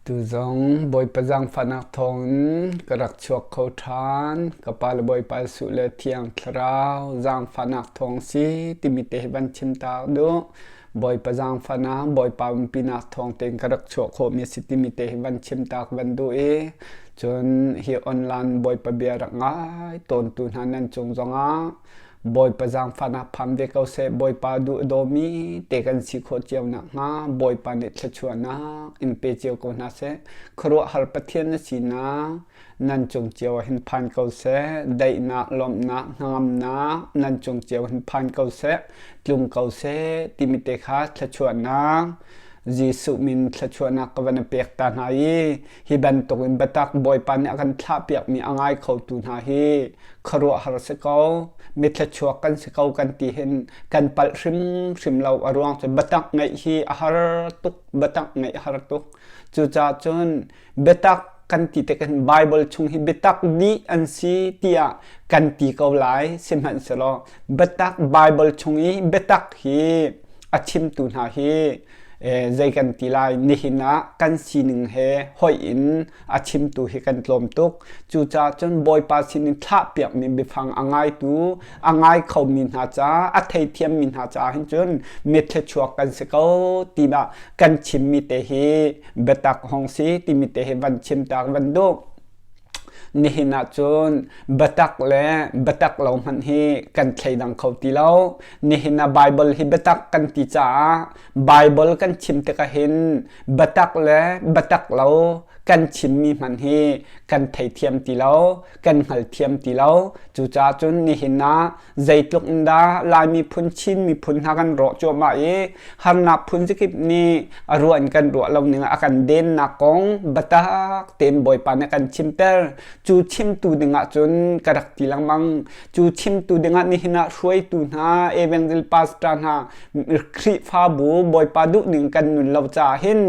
Tu zong Bawipa zaangfahnak thawngin ka rak chuak kho ṭhan. Ka Pa le Bawipa Jesuh le Thiang Thlarau zaangfahnak thawng si timi te hi van chim ta duh. Bawipa zaangfahnak, Bawipa umpinak thawng tein ka rak chuah khawhmi a si timi te hi van chim ta ka van duh i cun hi online Bawipa bia rak ngai tawntu hna nan cung zongah Bawipa zaangfahnak phan ve ko seh. Bawipa duh a dawmi te kan si khawh cio nakhnga Bawipa nih thluachuahnak in pe cio ko hna seh. Khuaruahhar Pathian na sinak nan cung cio ah hin phan ko seh. Daihnak, lawmhnak, hnangamnak nan cung cio hin phan ko seh. Tlung ko seh timi te kha thluachuahnak Jesuh min thluachuahnak ka van pek ta hna i hi bantuk in biatak Bawipa nih a kan thlahpiakmi a ngai khotu hna hi khuaruahhar si ko mithluachuak kan si ko kan ti hin kan palh hrimhrim lo a ruang cu biatak ngeih hi a har tuk biatak ngeih a har tuk cucaah cun biatak kan ti tik hin Bible chung hi biatak dih an si tiah kan ti ko lai sihmanhsehlaw biatak Bible chung i biatak hi a chimtu hna hi zei kan ti lai nihin ah kan sining he hoih in a chimtu hi kan tlawm tuk. Cucaah cun Bawipa sinin thlahpiakmi biafang a ngaitu, a ngai khomi hna ca, a theithiammi hna caah hin cun mitthlichuak kan si ko tiah kan chimmi te hi biatak hong si timi te hi van chim tak van duh. Nihin ah cun biatak le biatak lo hmanh hi kan thleidang kho ti lo. Nihin ah Bible hi biatak kan ti caah Bible kan chim tikah hin biatak le biatak lo kan chimmi hmanh hi kan theithiam ti lo, kan hngalthiam ti lo. Cucaah cun nihin ah zeitluk in dah Lai miphun, Chin miphun hna kan rawh cuahmah i harnak phun zakip nih a ruah in kan ruah lo ning ah a kan dennak kong biatak tein Bawipa nih a kan chimter. Cu chimtu dingah cun ka rak ti lengmang. Cu chimtu dingah nihin ah hruaitu hna, evangel pastor hna, Khrihfabu Bawipa duhning kan nun lo caah hin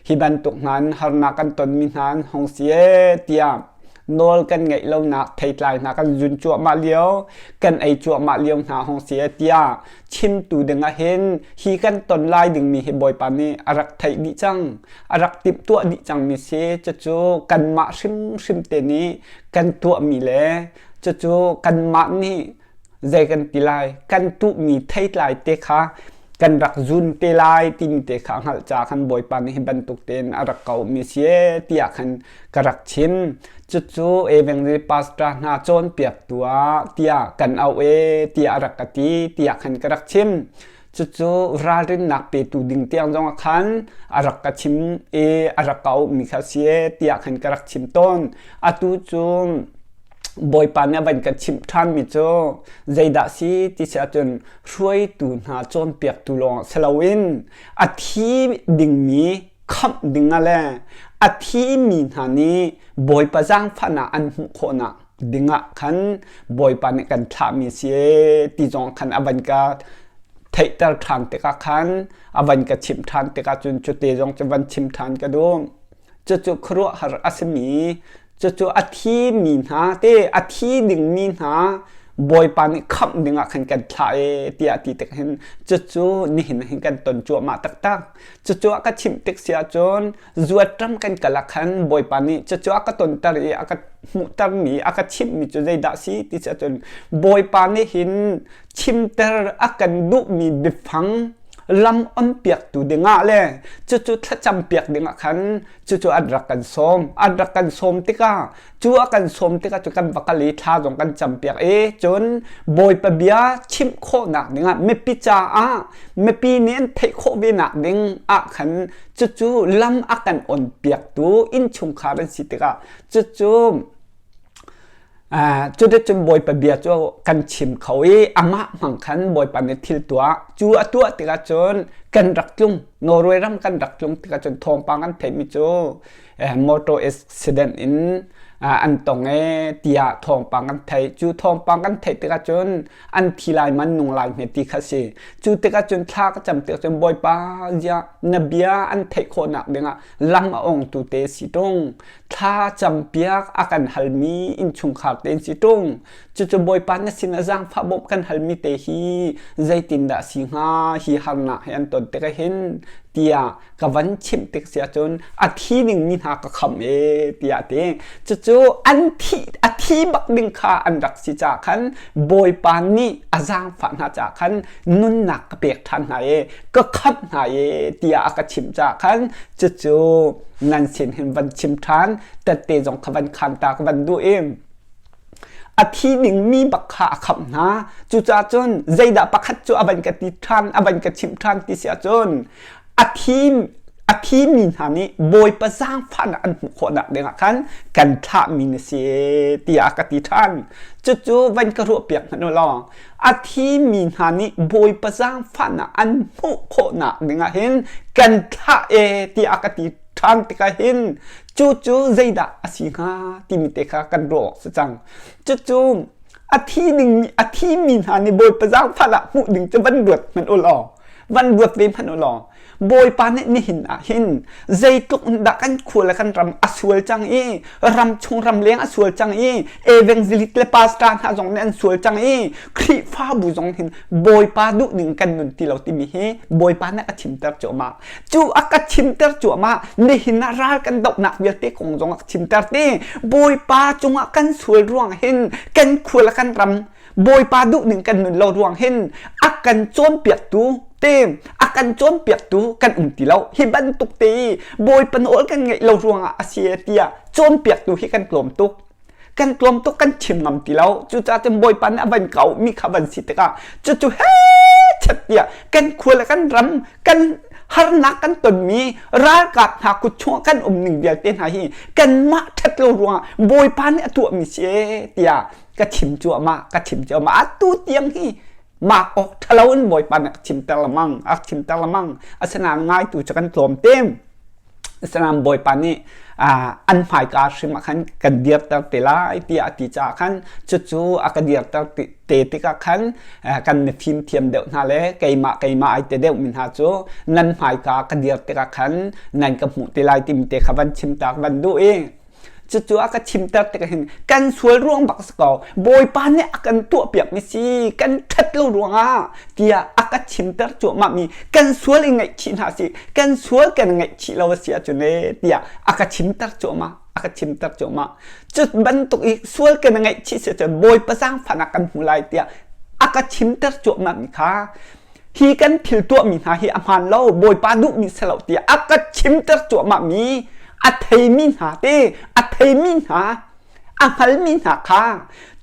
hi bantuk hna in harnak kan tonmi hna an hung si ee tiah nawl kan ngeih lonak theitlai hna kan zun cuahmah lio kan ei cuahmah lio hna hung si ee tiah chimtu dingah hin hi kan ton lai dingmi hi Bawipa nih a rak theih dih cang a rak timhtuah dih cangmi si cucu kanmah hrimhrim te nih kan tuahmi le cucu kanmah nih zei kan ti lai kan tuhmi theitlai te kha kan rak zun te lai timi te kha hngalh ca khan Bawipa nih hi bantuk tein a rak ko mi si tiah khan ka rak chim cucu evangel pastor hna cawnpiaktu ah tiah kan auh e tiah a rak ka ti tiah khan ka rak chim cucu ralrinnak petu ding tiang zong ah khan a rak ka chim i a rak ka auhmi kha si e tiah khan ka rak chim tawn atu cu Bawipa nih a van kan chimh ṭhanmi cu zeidah si ti si ahcun hruaitu hna cawnpiaktu lawng si loin a thi dingmi khamh ding ah le a thimi hna nih Bawipa zaangfahnak an hmuh khawhnak dingah khan Bawipa nih kan thlahmi si ti zong khan a van ka theihter ṭhan tikah khan a van ka chimh ṭhan tikah cun cute zong cu van chim ṭhan ka duh. Cucu khuaruahhar a simi cucu a thimi hna te a thi dingmi hna Bawipa nih khamh dingah khan kan thlah e tiah ti tik hin cucu nihin hin kan ton cuahmah taktak cucu a ka chimh tik si ahcun zuatram kan kal ah khan Bawipa nih cucu a ka tonter i a ka hmuhtermi a ka chimhmi cu zeidah si ti si ahcun Bawipa nih hin chimter a kan duhmi biafang lam onpiaktu dingah le cucu thlacam piak dingah khan cucu an rak kan sawm an rak kan sawm tikah cu a kan sawm tikah cu kan va kal i thla zong kan campiak i cun Bawipa bia chimh khawhnak dingah mipi caah mipi nih an theih khawh ve nak ding ah khan cucu lam a kan on piaktu innchungkhar an si tikah cucu Cuticun Bawipa bia cu kan chim kho i amah hmang khan Bawipa nih thil tuah. Cu a tuah tikah cun kan rak tlung. Norway ram kan rak tlung tikah cun thawngpang kan theihmi cu motor accident in an tong e tiah thawngpang kan theih. Cu thawngpang kan theih tikah cun an thi lai man nung lai hme ti kha si. Cu tikah cun thla ka cam tikah cun Bawipa ziah na bia an theih khawhnak dingah lam a ongtu te si tung. Thla campiak a kan halmi innchungkhar tein si ṭung. Cucu Bawipa na sin ah zaangfah bawmh kan halmi te hi zeitindah si hnga hi harnak hi an ton. ton tikah hin tiah ka van chimh tik si ahcun a thi dingmi hna ka kham e tiah a ti. Cucu an thi a thi bak ding kha an rak si caah khan Bawipa nih a zaangfah hna caah khan nunnak ka pek ṭhan hna i ka khamh hna i tiah a ka chimh caah khan cucu nan sin hin van chim ṭhan tette zong kha van khan ta ka van duh i a thi dingmi bak kha a khamh hna. Cucaah cun zeidah pakhat cu a van ka ti ṭhan, a van ka chimh ṭhan ti si ahcun a thi a thimi hna nih Bawipa zaangfahnak an hmuh khawhnak dingah khan kan thlahmi na si tiah a ka ti ṭhan. Cucu van ka ruahpiak hmanh u law a thimi hna nih Bawipa zaangfahnak an hmuh khawhnak dingah hin kan thlah e tiah a ka ti ṭhan tikah hin cucu zeidah a si hnga timi te kha kan ruah awk si cang. Cucu a thi ding a thimi hna nih Bawipa zaangfahnak hmuh ding cu van ruat hmanh u law van ruat ve hmanh u law Bawipa nih nihin ah hin zeitluk in dah kan khua le kan ram a sual cang i ram chung ram leng a sual cang i evangelist le pastor hna zong nih an sual cang i Khrihfabu zong hin Bawipa duh ning kan nun ti lo timi hi Bawipa nih a chimter cuahmah. Cu a ka chimter cuahmah nihin ah ral kan dohnak vialte kong zong a ka chimter ti Bawipa cungah kan sual ruang hin kan khua le kan ram Bawipa duhning kan nun lo ruang hin a kan cawnpiaktu te a kan cawnpiaktu kan um ti lo hi bantuk te i Bawipa nawl kan ngeih lo ruangah a si tiah cawnpiaktu hi kan tlawm tuk kan tlawm tuk kan chim ngam ti lo cucaah cun Bawipa nih a van kau mi kha van si tikah cucu he chet tiah kan khua le kan ram kan harnak kan tonmi ralkap hna kut chungah kan um ning vialte hna hi kanmah ṭhat lo ruangah Bawipa nih a tuahmi si tiah ka chim cuahmah ka chim cuahmah atu tiang hi mak awk ṭhalo in Bawipa nih a chimter lengmang a chimter lengmang asinain ngaitu cu kan tlawm te asinain Bawipa nih an hmaika hrim ah khan kan dirter te lai tiah a ti caah khan cucu a ka dirter te tikah khan kan mifim thiam deuh hna le keimah keimah ai te deuh mi hna cu nan hmaika ka dir tikah khan nan ka hmuh te lai timi te kha van chim ta van duh i Cucu a ka chimter tikah hin kan sual ruang bak si ko. Bawipa nih a kan tuahpiakmi si, kan ṭhat lo ruangah tiah a ka chimter cuahmahmi kan sual i ngaihchih hna si, kan sual kan ngaihchih lo a si ahcun ee tiah a ka chimter cuahmah, a ka chimter cuahmah. Cu bantuk i sual kan ngaihchih si ahcun Bawipa zaangfahnak kan hmu lai tiah a ka chimter cuahmahmi kha hi kan thil tuahmi hna hi a hmaan lo bawipa duhmi si lo tiah a ka chimter cuahmahmi a theimi hna te a theimi hna a hngalmi hna kha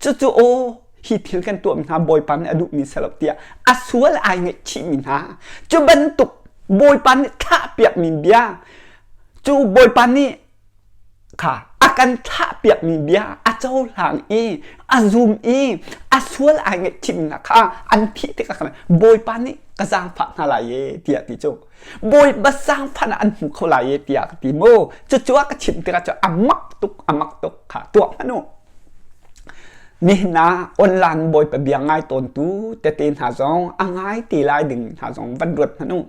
cucu aw hi thil kan tuahmi hna bawipa nih a duhmi si lo tiah a sual ai ngaihchihmi hna cu bantuk bawipa nih thlahpiakmi bia cu bawipa nih kha a kan thlahpiakmi bia a cohlang i a zum i a sual ai ngaihchimnak kha an thih tikah khan Bawipa nih ka zaangfah hna lai e tiah ti cu Bawipa zaangfahnak an hmu kho lai e tiah ka ti mu cucu a ka chimh tikah cu a mak tuk a mak tuk kha tuah hmanh u Nihin ah online Bawipa bia ngai tawntu tete hna zong a ngai ti lai ding hna zong van ruat hmanh u.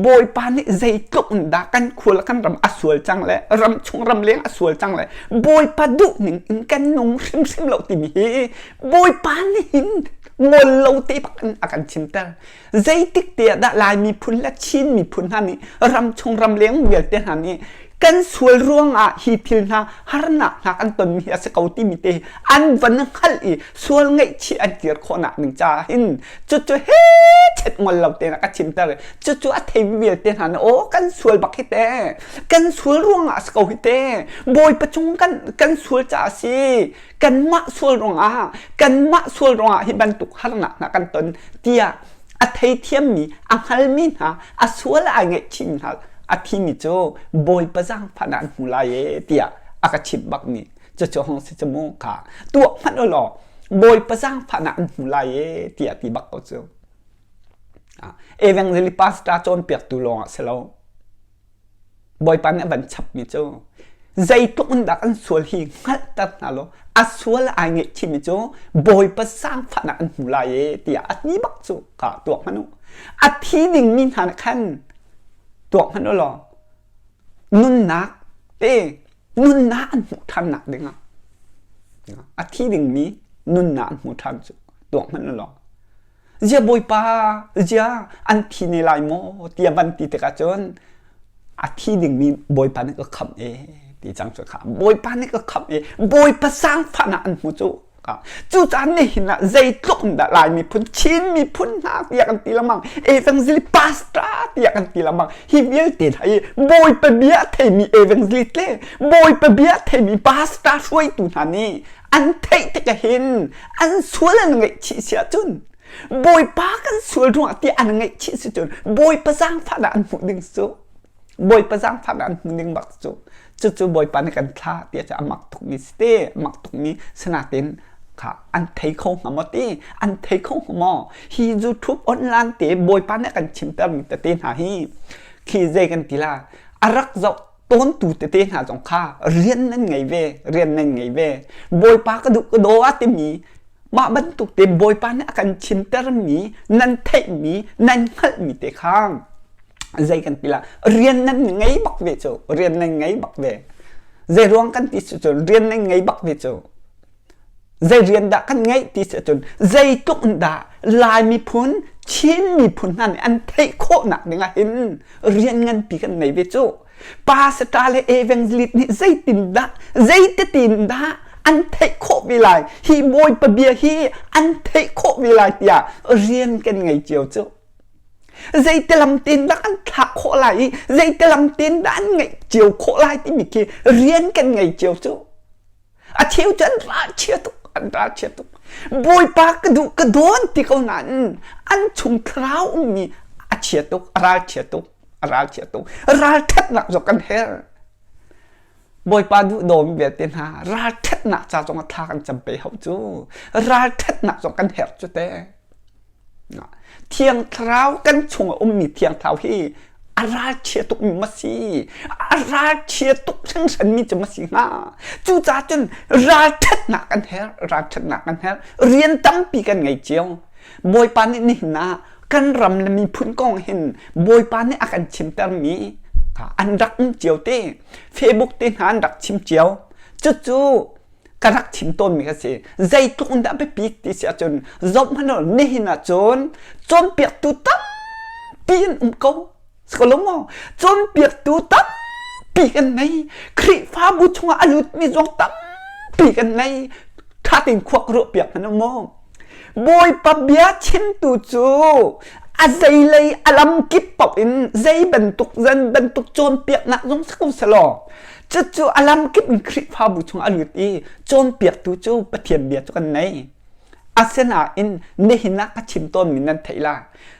Bawipa nih zeitluk in dah kan khua le kan ram a sual cang le ram chung ram leng a sual cang le Bawipa duh ning in kan nung hrimhrim lo timi hi Bawipa nih hin ngol lo te bak in a kan chimter. Zeitik te ah dah Lai miphun le Chin miphun hna nih ram chung ram leng vialte hna nih kan sual ruangah hi thil hna harnak hna kan tonmi hi a si ko timi te an van hngalh i sual ngaihchih an kir khawhnak ding caah hin cucu he chet ngol lo te na ka chimter cucu a thei vialte hna nih aw kan sual bak hi te kan sual ruangah a si ko hi te bawipa cung kan kan sual caah a si kanmah sual ruangah kanmah sual ruangah hi bantuk harnak hna kan ton tiah a theithiammi a hngalmi hna a sual ai ngaihchihmi hna a thimi cu bawipa zaangfahnak an hmu lai e tiah a ka chimh bakmi cucu hong si cu mu kha tuah hmanh u law bawipa zaangfahnak an hmu lai e tiah ti bak ko cu evangelist pastor cawnpiaktu lawngah si lo Bawipa nih a van chapmi cu zeitluk in dah kan sual hi hngalhter hna law a sual ai ngaihchihmi cu Bawipa zaangfahnak an hmu lai e tiah a ti bak cu ka tuak hmanh u. A thi dingmi hna nih khan tuak hmanh u law nunnak te nunnak an hmuh ṭhannak dingah a thi dingmi nunnak an hmuh ṭhan cu tuak hmanh u law. Zia Bawipa, zia an thi ne lai maw tiah van ti tikah cun a thi dingmi Bawipa nih ka khamh e ti cang cu kha Bawipa nih ka khamh e Bawipa zaangfahnak an hmu cu. Cucaah nihin ah zeitluk in dah Lai miphun, Chin miphun hna tiah kan ti lengmang, evangelist pastor tiah kan ti lengmang. Hi vialte hna hi Bawipa bia a theimi evangelist le Bawipa bia a theimi pastor hruaitu hna nih an theih tikah hin an sual an ngaihchih si ahcun Bawipa kan sual ruangah tiah an ngaihchih si cun Bawipa zaangfahnak an hmuh ding cu Bawipa zaangfahnak an hmuh ding bak cu cucu Bawipa nih kan thlah tiah cu a mak tukmi si te a mak tukmi sinain kha an thei kho hnga maw ti an thei kho hnga maw hi YouTube online te Bawipa nih a kan chimtermi tete hna hi khi zei kan ti la a rak zoh tawntu tete hna zong kha rian nan ngei ve rian nan ngei ve Bawipa ka duh ka daw a timi mah bantuk te Bawipa nih a kan chimtermi nan theihmi nan hngalhmi te kha zei kan ti la rian nan ngei bak ve cu rian nan ngei bak ve zei ruang kan ti cu rian nan ngei bak ve cu zei rian dah kan ngeih ti si cun zeitluk in dah Lai miphun Chin miphun hna nih an theih khawhnak ding ah hin rian nganpi kan ngei ve cu pastor le evangelist nih zeitin dah zeititin dah an theih khawh ve lai hi Bawipa bia hi an theih khawh ve lai tiah rian kan ngei cio cu Zeitilam tein dah kan thlak khawh lai i zeitilam tein dah an ngeih cio khawh lai timi khi rian kan ngei cio cu. A cheu cu an ralchia tuk, an ralchia tuk. Bawipa ka duh ka dawn ti ko nain an chung thlarau ummi a chia tuk, a ralchia tuk, a ralchia tuk. Ralṭhatnak zong kan herh. Bawipa duh dawmi vialte hna ralṭhatnak ca zong ah thla kan cam pe hau cu. Ralṭhatnak zong kan herh cu te. Thiang Thlarau kan chung a ummi Thiang Thlarau hi a ralchia tukmi ma si? A ralchia tuk hringhranmi cu ma si hnga? Cucaah cun ralṭhatnak kan herh, ralṭhatnak kan herh. Rian tampi kan ngei cio. Bawipa nih nihin ah kan ram le miphun kong hin Bawipa nih a kan chimtermi an rak um cio te. Facebook te hna an rak chim cio. Cucu ka rak chim tawnmi ka si. Zeitluk in dah biapi ti si ahcun zoh hmanh u nihin ahcun cawnpiaktu tampi an um ko. Siko maw? Cawnpiaktu tampi kan ngei. Khrihfabu chungah a lutmi zong tampi kan ngei. Ṭha tein khua ka ruahpiak hmanh u maw? Bawipa bia chimtu cu a zeilei a lamkip paoh in zei bantuk zan bantuk cawnpiaknak zong si ko selaw cucu a lamkip in Khrihfabu chung a lut i cawnpiaktu cu Pathian bia cu kan nei. Asinain nihin ah ka chim tawnmi nan theih la.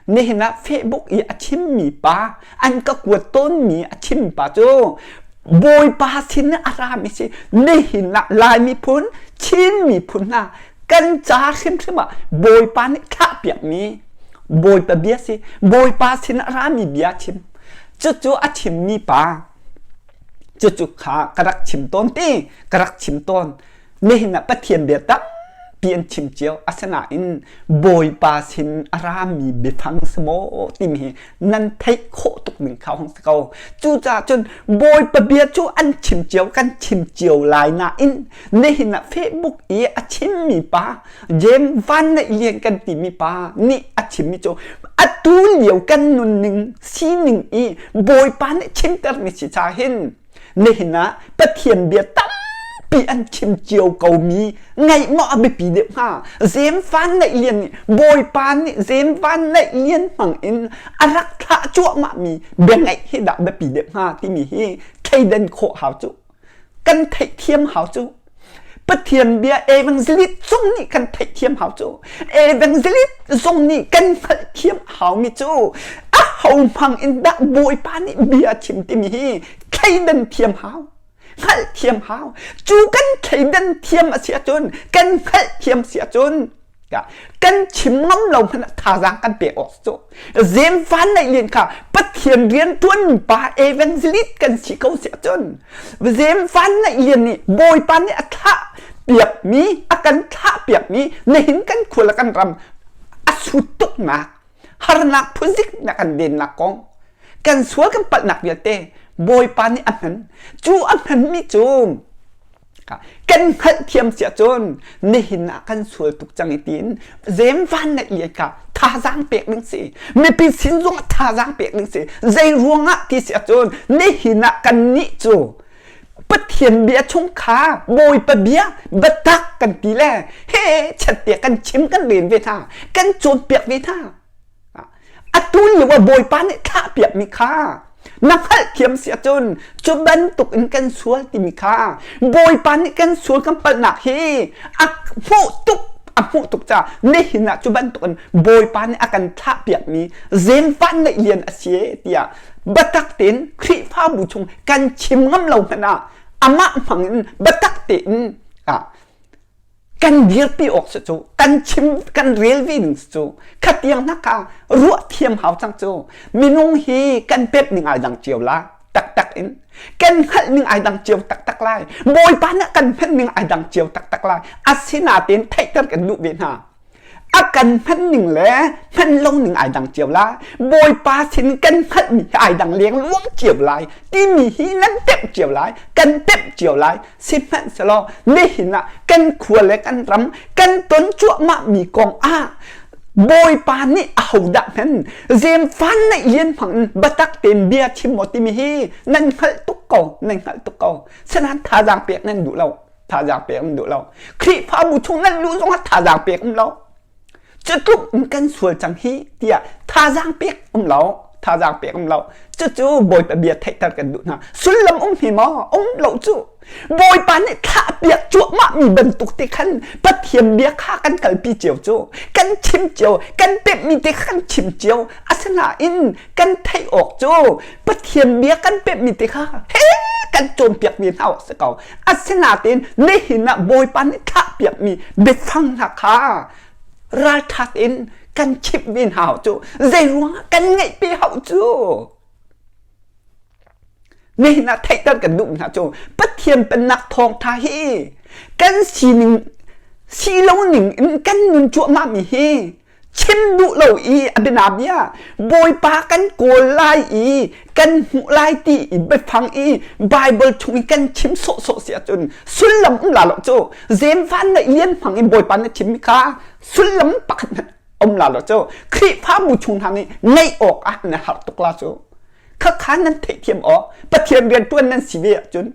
Nihin ah Facebook i a chimmi pa, an ka kuat tawnmi a chimmi pa cu Bawipa sin a rami si. Nihin ah Lai miphun, Chin miphun hna kan ca hrimhrim ah Bawipa nih thlahpiakmi Bawipa bia si. Bawipa sin a rami bia chim. Cucu a chimmi pa, cucu kha ka rak chim tawn ti, ka rak chim tawn. Nihin ah Pathian bia tampi an chim cio. Asinain Bawipa sin a rami biafang si maw timi hi nan theih khawh tuk ning kha hong si ko. Cucaah cun Bawipa bia cu an chim cio, kan chim cio lai nain nihin ah Facebook i a chimmi pa James Van Neih Lian kan timi pa nih a chimmi cu atu lio kan nunning sining i Bawipa nih chimtermi si ca hin nihin ah Pathian bia tampi an chim cio komi ngaih maw a biapi deuh hnga? James Van Neih Lian nih Bawipa nih James Van Neih Lian hmang in a rak thlah cuahmahmi bia ngaih hi dah biapi deuh hnga timi hi thleidan khawh hau cu. Kan theihthiam hau cu. Pathian bia evangelist zong nih kan theihthiam hau cu. Evangelist zong nih kan hngalhthiam haumi cu a ho hmang in dah Bawipa nih bia chim timi hi thleidan thiam hau. Hngalhthiam hau. Cu kan thleidan thiam a si ahcun, kan hngalhthiam si ahcun kan chim ngam lo hmanh ah thazaang kan pek awk cu. Zem van neih len kha Pathian rian ṭuan pa evangelist kan si ko si ahcun Zem van neih lian nih Bawipa nih a thlah piakmi a kan thlah piakmi nihin kan khua le kan ram a sut tuknak harnak phuzik na kan dennak kong kan sual kan palhnak vialte Bawipa nih a hman cu a hmanmi cu kan hngalhthiam si ahcun nihin ah kan sual tuk cang i tiin zem van neih lian kha. Thazaang pek ding si. Mipi sin zong ah thazaang pek ding si. Zei ruangah ti si ahcun nihin ah kannih cu Pathian bia chung kha Bawipa bia biatak kan ti le he chatpiak kan chim kan len ve hna kan cawnpiak ve hna. Atu lio ah Bawipa nih thlahpiakmi kha na hngalhthiam si ahcun cu bantuk in kan sual timi kha Bawipa nih kan sual kan palhnak hi a hmuh tuk a hmuh tuk caah nihin ah cu bantuk in Bawipa nih a kan thlahpiakmi zemvan neih lian a si e tiah biatak tein Khrihfabu chung kan chim ngam lo hmanh ah amah hmang in biatak tein kan dirpi awk si cu kan chim kan rel ve ding si cu khatiang hna kha ruah thiam hau cang cu. Minung hi kan pep ning ai dang cio la taktak in kan hngalh ning ai dang cio taktak lai. Bawipa nih kan hman ning ai dang cio taktak lai. Asinain theihter kan duh ve hna. A kan hman ning le hman lo ning ai dang cio lai. Bawipa sin kan hngalhmi hi ai dang leng luang cio lai timi hi nan pemh cio lai, kan pemh cio lai. Sihmanhsehlaw nihin ah kan khua le kan ram kan ton cuahmah mi kong ah Bawipa nih ahodah hman zemfan neih lian hmang in biatak tein bia chim maw timi hi nan hngalh tuk ko, nan hngalh tuk ko. Sinain thazaang pek nan duh lo. Thazaang pek an duh lo. Khrihfabu chung nan luh zongah thazaang pek um lo. Cutluk in kan sual cang hi tiah thazaang pek um lo. Thazaang pek um lo. Cucu Bawipa bia theihter kan duh hna. Sullam um hi maw? Um lo cu. Bawipa nih thlahpiak cuahmah mi bantuk te khan Pathian bia kha kan kalpi cio cu. Kan chim cio, kan pemhmi te kha kan chim cio. Asinain kan theih awk cu Pathian bia kan pemhmi te kha he kan cawnpiakmi hna awk si ko. Asinain nihin ah Bawipa nih thlahpiakmi biafang hna kha ralṭhat in kan chimh ve hna cu zei ruangah kan ngeih pe hau cu. Nihin ah theihter kan duh hna cu Pathian pennak thawngṭha hi kan sining si lo ning in kan nun cuahmah mi hi chim duh lo i a bianabia Bawipa kan kawl lai i kan hmuh lai ti i biafang i Bible chung i kan chim sawhsawh si ahcun sullam um la lo cu. Zemvan na lian hmang in Bawipa na chimmi kha sullam pakhat hmanh um la lo cu. Khrihfabu chung hna nih ngaih awk ah na har tuk la cu. Khakha nan theihthiam awk Pathian rian tuan nan si ve ahcun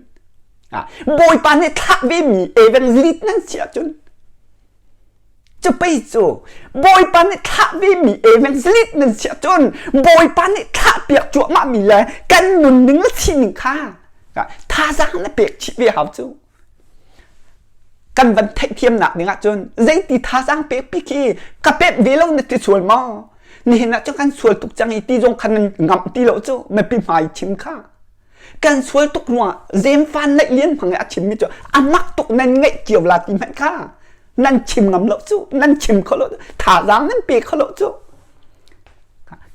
Bawipa nih thlah ve mi evangelist nan si ahcun Cupei cu Bawipa nih thlah vemi evangelist nan si ahcun Bawipa nih thlah piak cuahmah mi le kan nunning le sining kha thazaang na pek chih ve hau cu. Kan van theihthiamnak ding ahcun zeiti thazaang pek pi khi ka pek ve lo na ti sual maw? Nihin ah cun kan sual tuk cang i ti zong kha nan ngamh ti lo cu mipi hmai chim kha. Kan sual tuk ruangah zemfan neih lian hmang i a chimmi cu a mak tuk nan ngaih cio la ti hmanh kha nan chim ngam lo cu nan chim kho lo thazaang nan pe kho lo cu.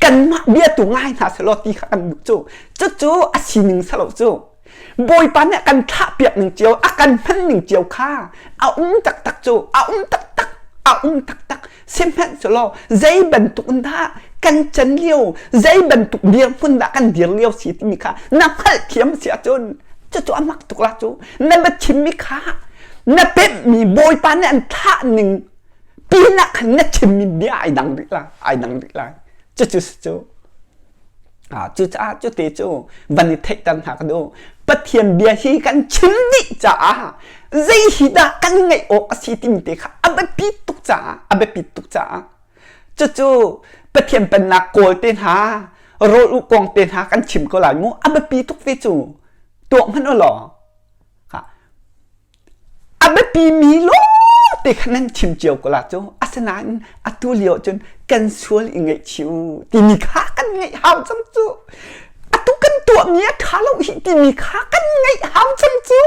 Kanmah bia tu ngai hna selaw ti kha kan duh cu. Cucu a sining selo cu. Bawipa nih a kan thlah piak ning cio a kan hman ning cio kha a um taktak cu a um taktak a um taktak. Sihmanhsehlaw zei bantuk in dah kan can lio zei bantuk dirhmun dah kan dir lio si timi kha na hngalhthiam si ahcun cucu a mak tuk la cu. Na va chimmi kha na pemhmi Bawipa nih an thlah ning pinah khan na chimmi bia ai dang rih lai ai dang rih lai. Cucu si cu. Cucaah cute cu van i theihter hna ka duh. Pathian bia hi kan chim dih caah zei hi dah kan ngaih awk a si timi te kha a biapi tuk caah a biapi tuk caah cucu Pathian pennak kawl te hna rawl u kong te hna kan chim ko lai mu. A biapi tuk ve cu. Tuak hmanh u law A biapimi lawngte kha nan chim cio ko la cu. Asinain atu lio cun kan sual i ngaihchih u timi kha kan ngaih hau cang cu. Atu kan tuahmi a ṭha lo hi timi kha kan ngaih hau cang cu.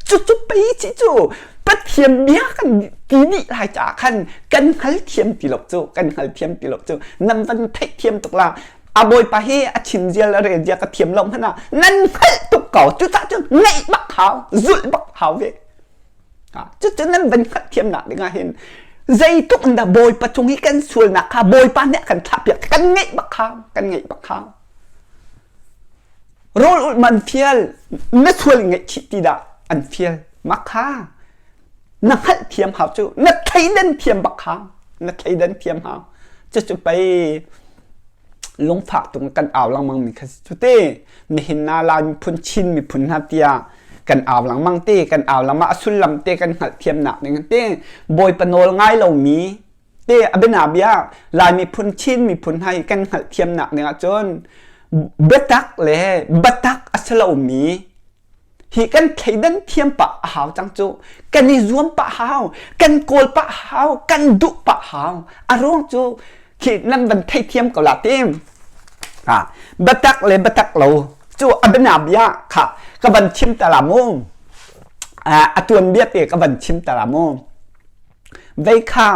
Cucu pei ci cu Pathian bia kan ti dih lai caah khan kan hngalthiam ti lo cu. Kan hngalthiam ti lo cu. Nan van theihthiam tuk la. A bawipa hi a chim zial a rel zia ka thiam lo hmanh ah nan hngalh tuk ko. Cucaah cun ngaih bak hau, zulh bak hau ve. Cucu nan van hngalh thiamnak ding ah hin zeitluk in dah bawipa cung i kan sualnak kha bawipa nih a kan thlahpiak kan ngaih bak hau, kan ngaih bak hau. Rawl ulh man fial na sual ngaihchih ti dah an fial mah kha na hngalh thiam hau cu na thleidan thiam bak hau na thleidan thiam hau. Cucu pei lungfak tung kan au lengmang mi kha si cu te. Nihin na Lai miphun Chin miphun hna tiah kan au lengmang te, kan au lengmang a sullam te kan hngalhthiamnak ding te Bawipa nawl ngai lomi te a bianabia Lai miphun Chin miphun hna hi kan hngalhthiamnak ding ahcun biatak le biatak a si lomi hi kan thleidan thiam pah a hau cang cu. Kan i zuam pah hau, kan kawl pah hau, kan duh pah hau. A ruang cu khi nan van theithiam ko la tim. Ha, biatak le biatak lo cu a bianabia kha ka van chim ta la mu. A tuanbia te ka van chim ta la mu. Vei kha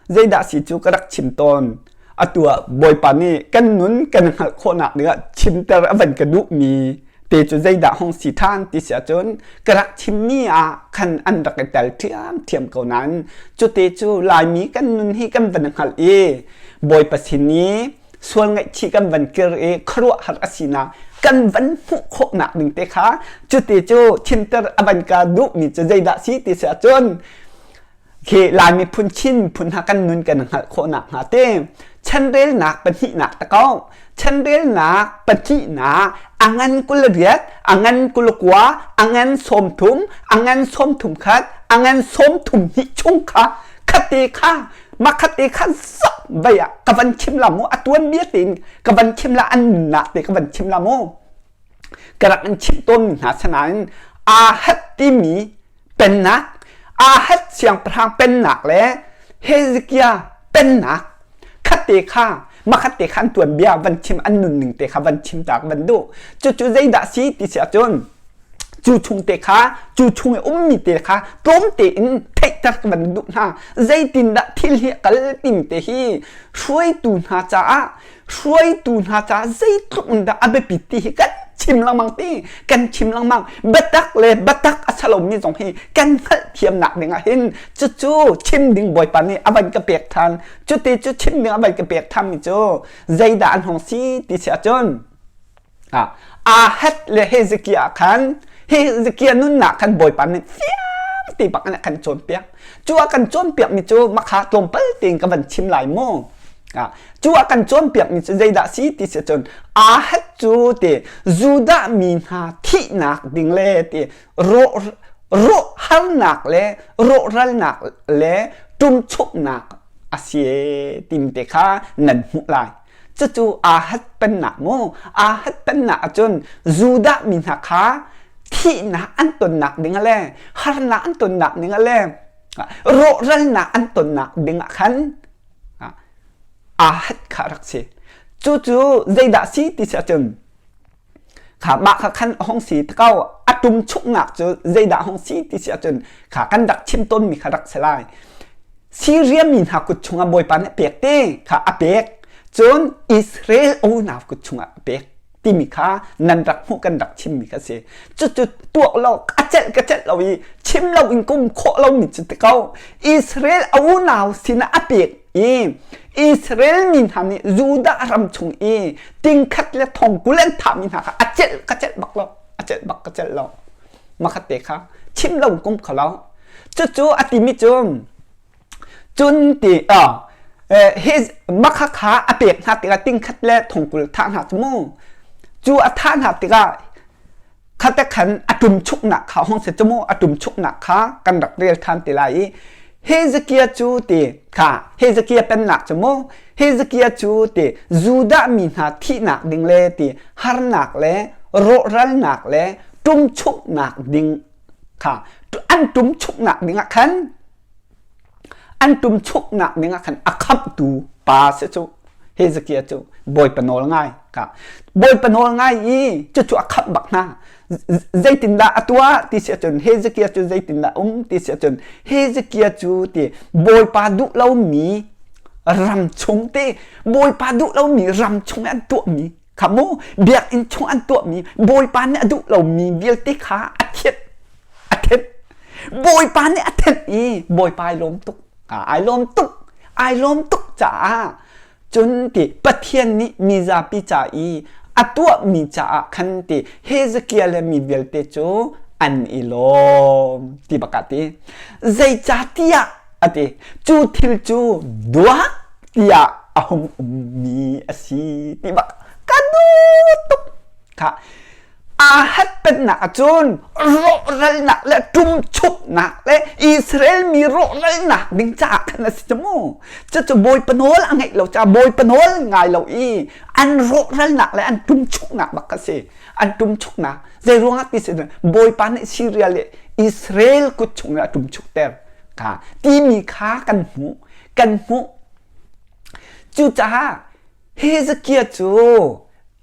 zeidah si cu ka rak chim tawn. Atu ah Bawipa nih kan nun kan hngalh khawhnak dingah chimter a van ka duhmi te cu zeidah hong si ṭhan ti si ahcun ka rak chimmi ah khan an rak i tel ṭhiamṭhiam ko nain cute cu Laimi kan nun hi kan van hngalh i Bawipa sin i sual ngaihchih kan van kir i khuaruahhar a sinak kan van hmuh khawhnak ding te kha cute cu chimter a van ka duhmi cu zeidah si ti si ahcun Khi Lai miphun Chin miphun hna kan nun kan hngalh khawhnak hnga te chanrelnak pahnihnak ta ko chanrelnak pahnihnak a ngan 28 a ngan 29 a ngan 30 a ngan 31 a ngan 32 chung kha khate kha ma khate kha zak vai ah ka van chim la mu a tuan bia tein ka van chim la an nunnak te ka van chim la mu ka rak in chimh tawn mi hna sanain aa hat timi pennak Ahaz siangpahrang pennak le Hezekiah pennak khatte kha makhatte kha an tuanbia van chim an nunning te kha van chim ta van duh. Cucu zeidah si ti si ahcun cu chung te kha cu chung i ummi te kha tlawm tein theihter ka van duh hna. Zeitindah thil hi a kal timi te hi hruaitu hna caah hruaitu hna caah zeitluk in dah a biapit ti hi kan chim lengmang ti kan chim lengmang. Biatak le biatak a salomi zong hi kan hngalhthiamnak ding ah hin cucu chim ding Bawipa nih a van ka pek than. Cuti cu chim ding a van ka pek thanmi cu zeidah an hong si ti si ahcun Ahaz le Hezekiah khan Hezekiah nunnak khan Bawipa nih fiang ti bak in a kan cawnpiak. Cu a kan cawnpiakmi cu makha tlawmpal tein ka van chim lai mu. Cu a kan cawnpiakmi cu zeidah si ti si cun Ahaz cu ti Judah mi hna thihnak ding le ti rawh rawh harnak le rawhralnak le ṭumchuknak a si timi te kha nan hmuh lai. Cucu Ahaz pennak mu. Ahaz pennak ahcun Judah mi hna kha thihnak an tonnak ding le harnak an tonnak ding le rawhralnak an tonnak ding ah khan Ahaz kha rak si. Cucu zeidah si ti si ahcun kha mah kha khan a hong si ko a tum chuknak cu zeidah hong si ti si ahcun kha kan rak chim tawnmi kha rak si lai. Siria mi hna kut chungah Bawipa nih a pek te kha a pek. Cun Israel unau kut chungah a pek timi kha nan rak hmuh kan rak chimmi kha si. Cucu tuah lo a celh ka celh lo i chim lo in kum khawh lomi cu ti ko. Israel a unau sinah a pek i Israel mi hna nih Judah ram chung i tingkhat le thong 20 an thahmi hna kha a celh ka celh bak lo. A celh bak ka celh lo. Makhat te kha chim lo kum kho lo. Cucu a timi cu cun ti hi makha kha a pek hna tikah tingkhat le thongkul thah hna cu mu. Cu a thah hna tikah khate khan a ṭumchuknak kha hong si cu mu a ṭumchuknak kha kan rak rel ṭhan ti lai i Hezekiah cu ti kha Hezekiah pennak cu mu Hezekiah cu ti Judah mi hna thihnak ding le ti harnak le rawhralnak le ṭumchuknak ding kha an ṭumchuknak ding ah khan an ṭumchuknak ding ah khan a khamhtu pa si cu Hezekiah cu Bawipa nawl ngai ka Bawipa nawl ngai i cucu a khamh bak hna. Zeitindah a tuah ti si ahcun Hezekiah cu zeitindah um ti si ahcun Hezekiah cu ti Bawipa duh lomi ram chung te Bawipa duh lomi ram chung an tuahmi kha mu biakinn chung an tuahmi Bawipa nih a duh lomi vialte kha a thianh a thenh. Bawipa nih a thenh i Bawipa ai lawm tuk ai lawm tuk ai lawm tuk caah cun ti Pathian nih mizapi ca i a tuahmi caah khan ti Hezekiah le mi vialte cu an i lawm ti bak ah ti. Zeicahtiah a ti cu thil cu duak tiah. a hung ummi a si ti bak ka duh tuk. Kha Ahad pennak ahcun rawhralnak le ṭumchuknak le Israel mi rawhralnak ding caah khan a si cu mu. Cucu Bawipa nawl a ngeih lo caah Bawipa nawl ngai lo i an rawhralnak le an ṭumchuknak bak a si. An ṭumchuknak. Zei ruangah ti si Bawipa nih Syria le Israel kut chung a ṭumchukter kha timi kha kan hmuh. Kan hmuh. Cucaah Hezekiah cu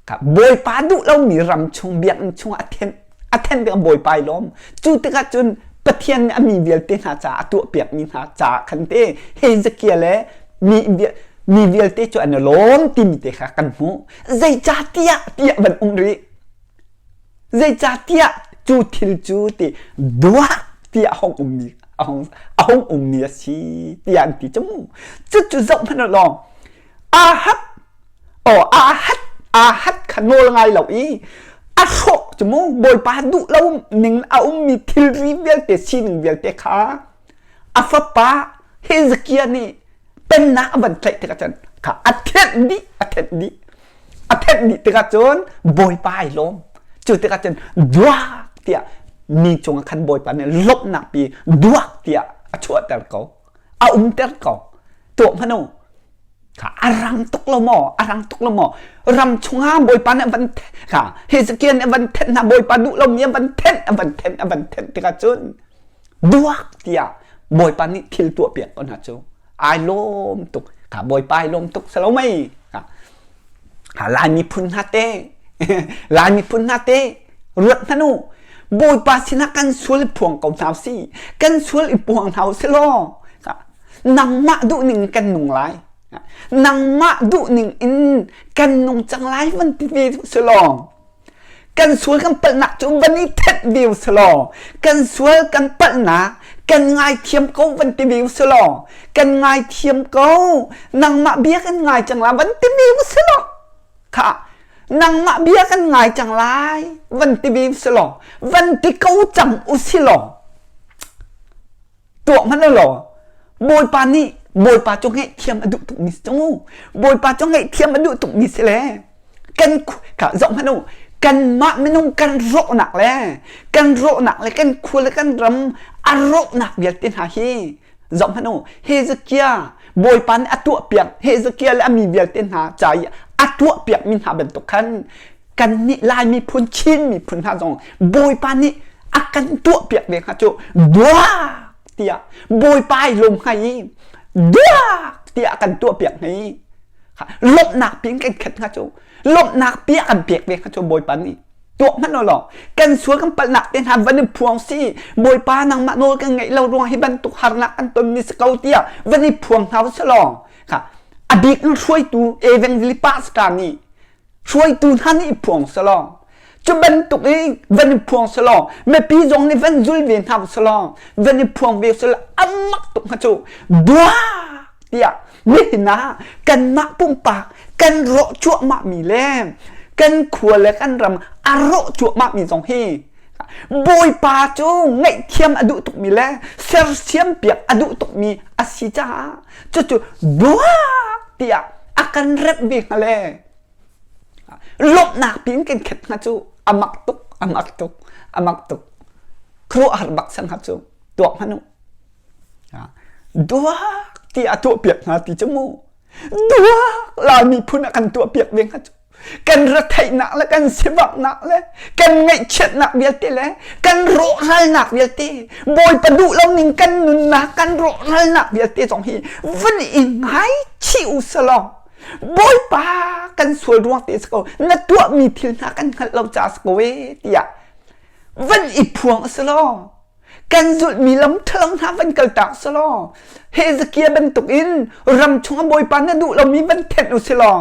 Bawipa duh lomi ram chung biakinn chung a thenh a thenh tikah Bawipa i lawm. Cu tikah cun Pathian nih a mi vialte hna caah a tuahpiakmi hna caah khan te Hezekiah le mi mi vialte cu an i lawm timi te kha kan hmuh. Zeicahtiah tiah van um rih. Zeicahtiah cu thil cu ti duak tiah a hung ummi a hung a hung ummi a si tiah an ti cu mu. Cucu zoh hmanh u law Ahab aw Ahad Ahad kha nawl ngai lo i a hrawh cu mu Bawipa duh lo ning a ummi thilri vialte sining vialte kha a fapa Hezekiah nih pennak a van tlaih tikah cun kha a thenh dih a thenh dih a thenh dih tikah cun Bawipa ai lawm cu tikah cun duak tiah mi cungah khan Bawipa nih lawmhnak pi duak tiah a chuahter ko a umter ko tuah hmanh u a rang tuk lo maw a rang tuk lo maw ram chungah bawipa nih a van kha Hezekiah nih a van thenh hna bawipa duh lomi a van thenh a van thenh a van thenh tikah cun duak tiah bawipa nih thil tuah piak ko hna cu ai lawm tuk kha bawipa ai lawm tuk si lo mei Lai miphun hna te Lai miphun hna te ruat hmanh u Bawipa sinah kan sual phuang ko hna si kan sual i puang hna si law nangmah duhning kan nung lai nangmah duhning in kan nung cang lai van ti ve si law kan sual kan palhnak cu van i thenh ve si law kan sual kan palhnak kan ngaithiam ko van ti ve si law kan ngaithiam ko nangmah bia kan ngai cang lai van ti ve si law kha nangmah bia kan ngai cang lai van ti ve si law van ti ko cang u si law tuah hmanh law Bawipa nih Bawipa cu ngaihthiam a duh tukmi si cu Bawipa cu ngaihthiam a duh tukmi si le kan kha zoh hmanh u kanmah minung kan rawhnak le kan rawhnak le kan khua le kan ram a rawhnak vialte hna hi zoh hmanh u Hezekiah Bawipa nih a tuahpiak Hezekiah le a mi vialte hna ca i a tuahpiakmi hna bantuk khan kannih Lai miphun Chin miphun hna zong Bawipa nih a kan tuahpiak ve hnga cu duak tiah Bawipa ai lawm hnga i duak tiah a kan tuahpiak hnga i lawmhnak pin kan khat hnga cu lawmhnak pi a kan pek ve hnga cu Bawipa nih tuah hmanh law kan sual kan palhnak te hna van i phuang si Bawipa nangmah nawl kan ngeih lo ruang hi bantuk harnak kan ton mi si ko tiah van i phuang hna si law kha a bik in hruaitu evangelist pastor nih hruaitu hna nih i phuang selaw cu bantuk i van i phuang selaw mipi zong nih van zul ve hna selaw van i phuang ve selaw amak tuk hnga cu duak tiah nihin ah kanmah pumpak kan rawh cuahmah mi le kan khua le kan ram a rawh cuahmah mi zong hi Bawipa cu ngaihthiam a duh tukmi le sersiam piak a duh tukmi a si caah cucu duak tiah a kan remh ve hnga le lawmhnak piin kan khet hnga cu a mak tuk a mak tuk a mak tuk khuaruahhar bak sang hnga cu tuak hmanh u duak tiah a tuahpiak hna ti cu mu duak Lai miphun a kan tuahpiak ve hnga cu kan retheihnak le kan sivaknak le kan ngaihchiatnak vialte le kan rawhralnak vialte Bawipa duh lo ning kan nunnak kan rawhralnak vialte zong hi van i ngaichih u selaw Bawipa kan sual ruang te si ko na tuahmi thil hna kan hngalh lo ca si ko e tiah van i phuang a si law kan zulhmi lam ṭhalo hna van kaltak selaw Hezekiah bantukin ram chungah Bawipa na duh lomi van thenh u silaw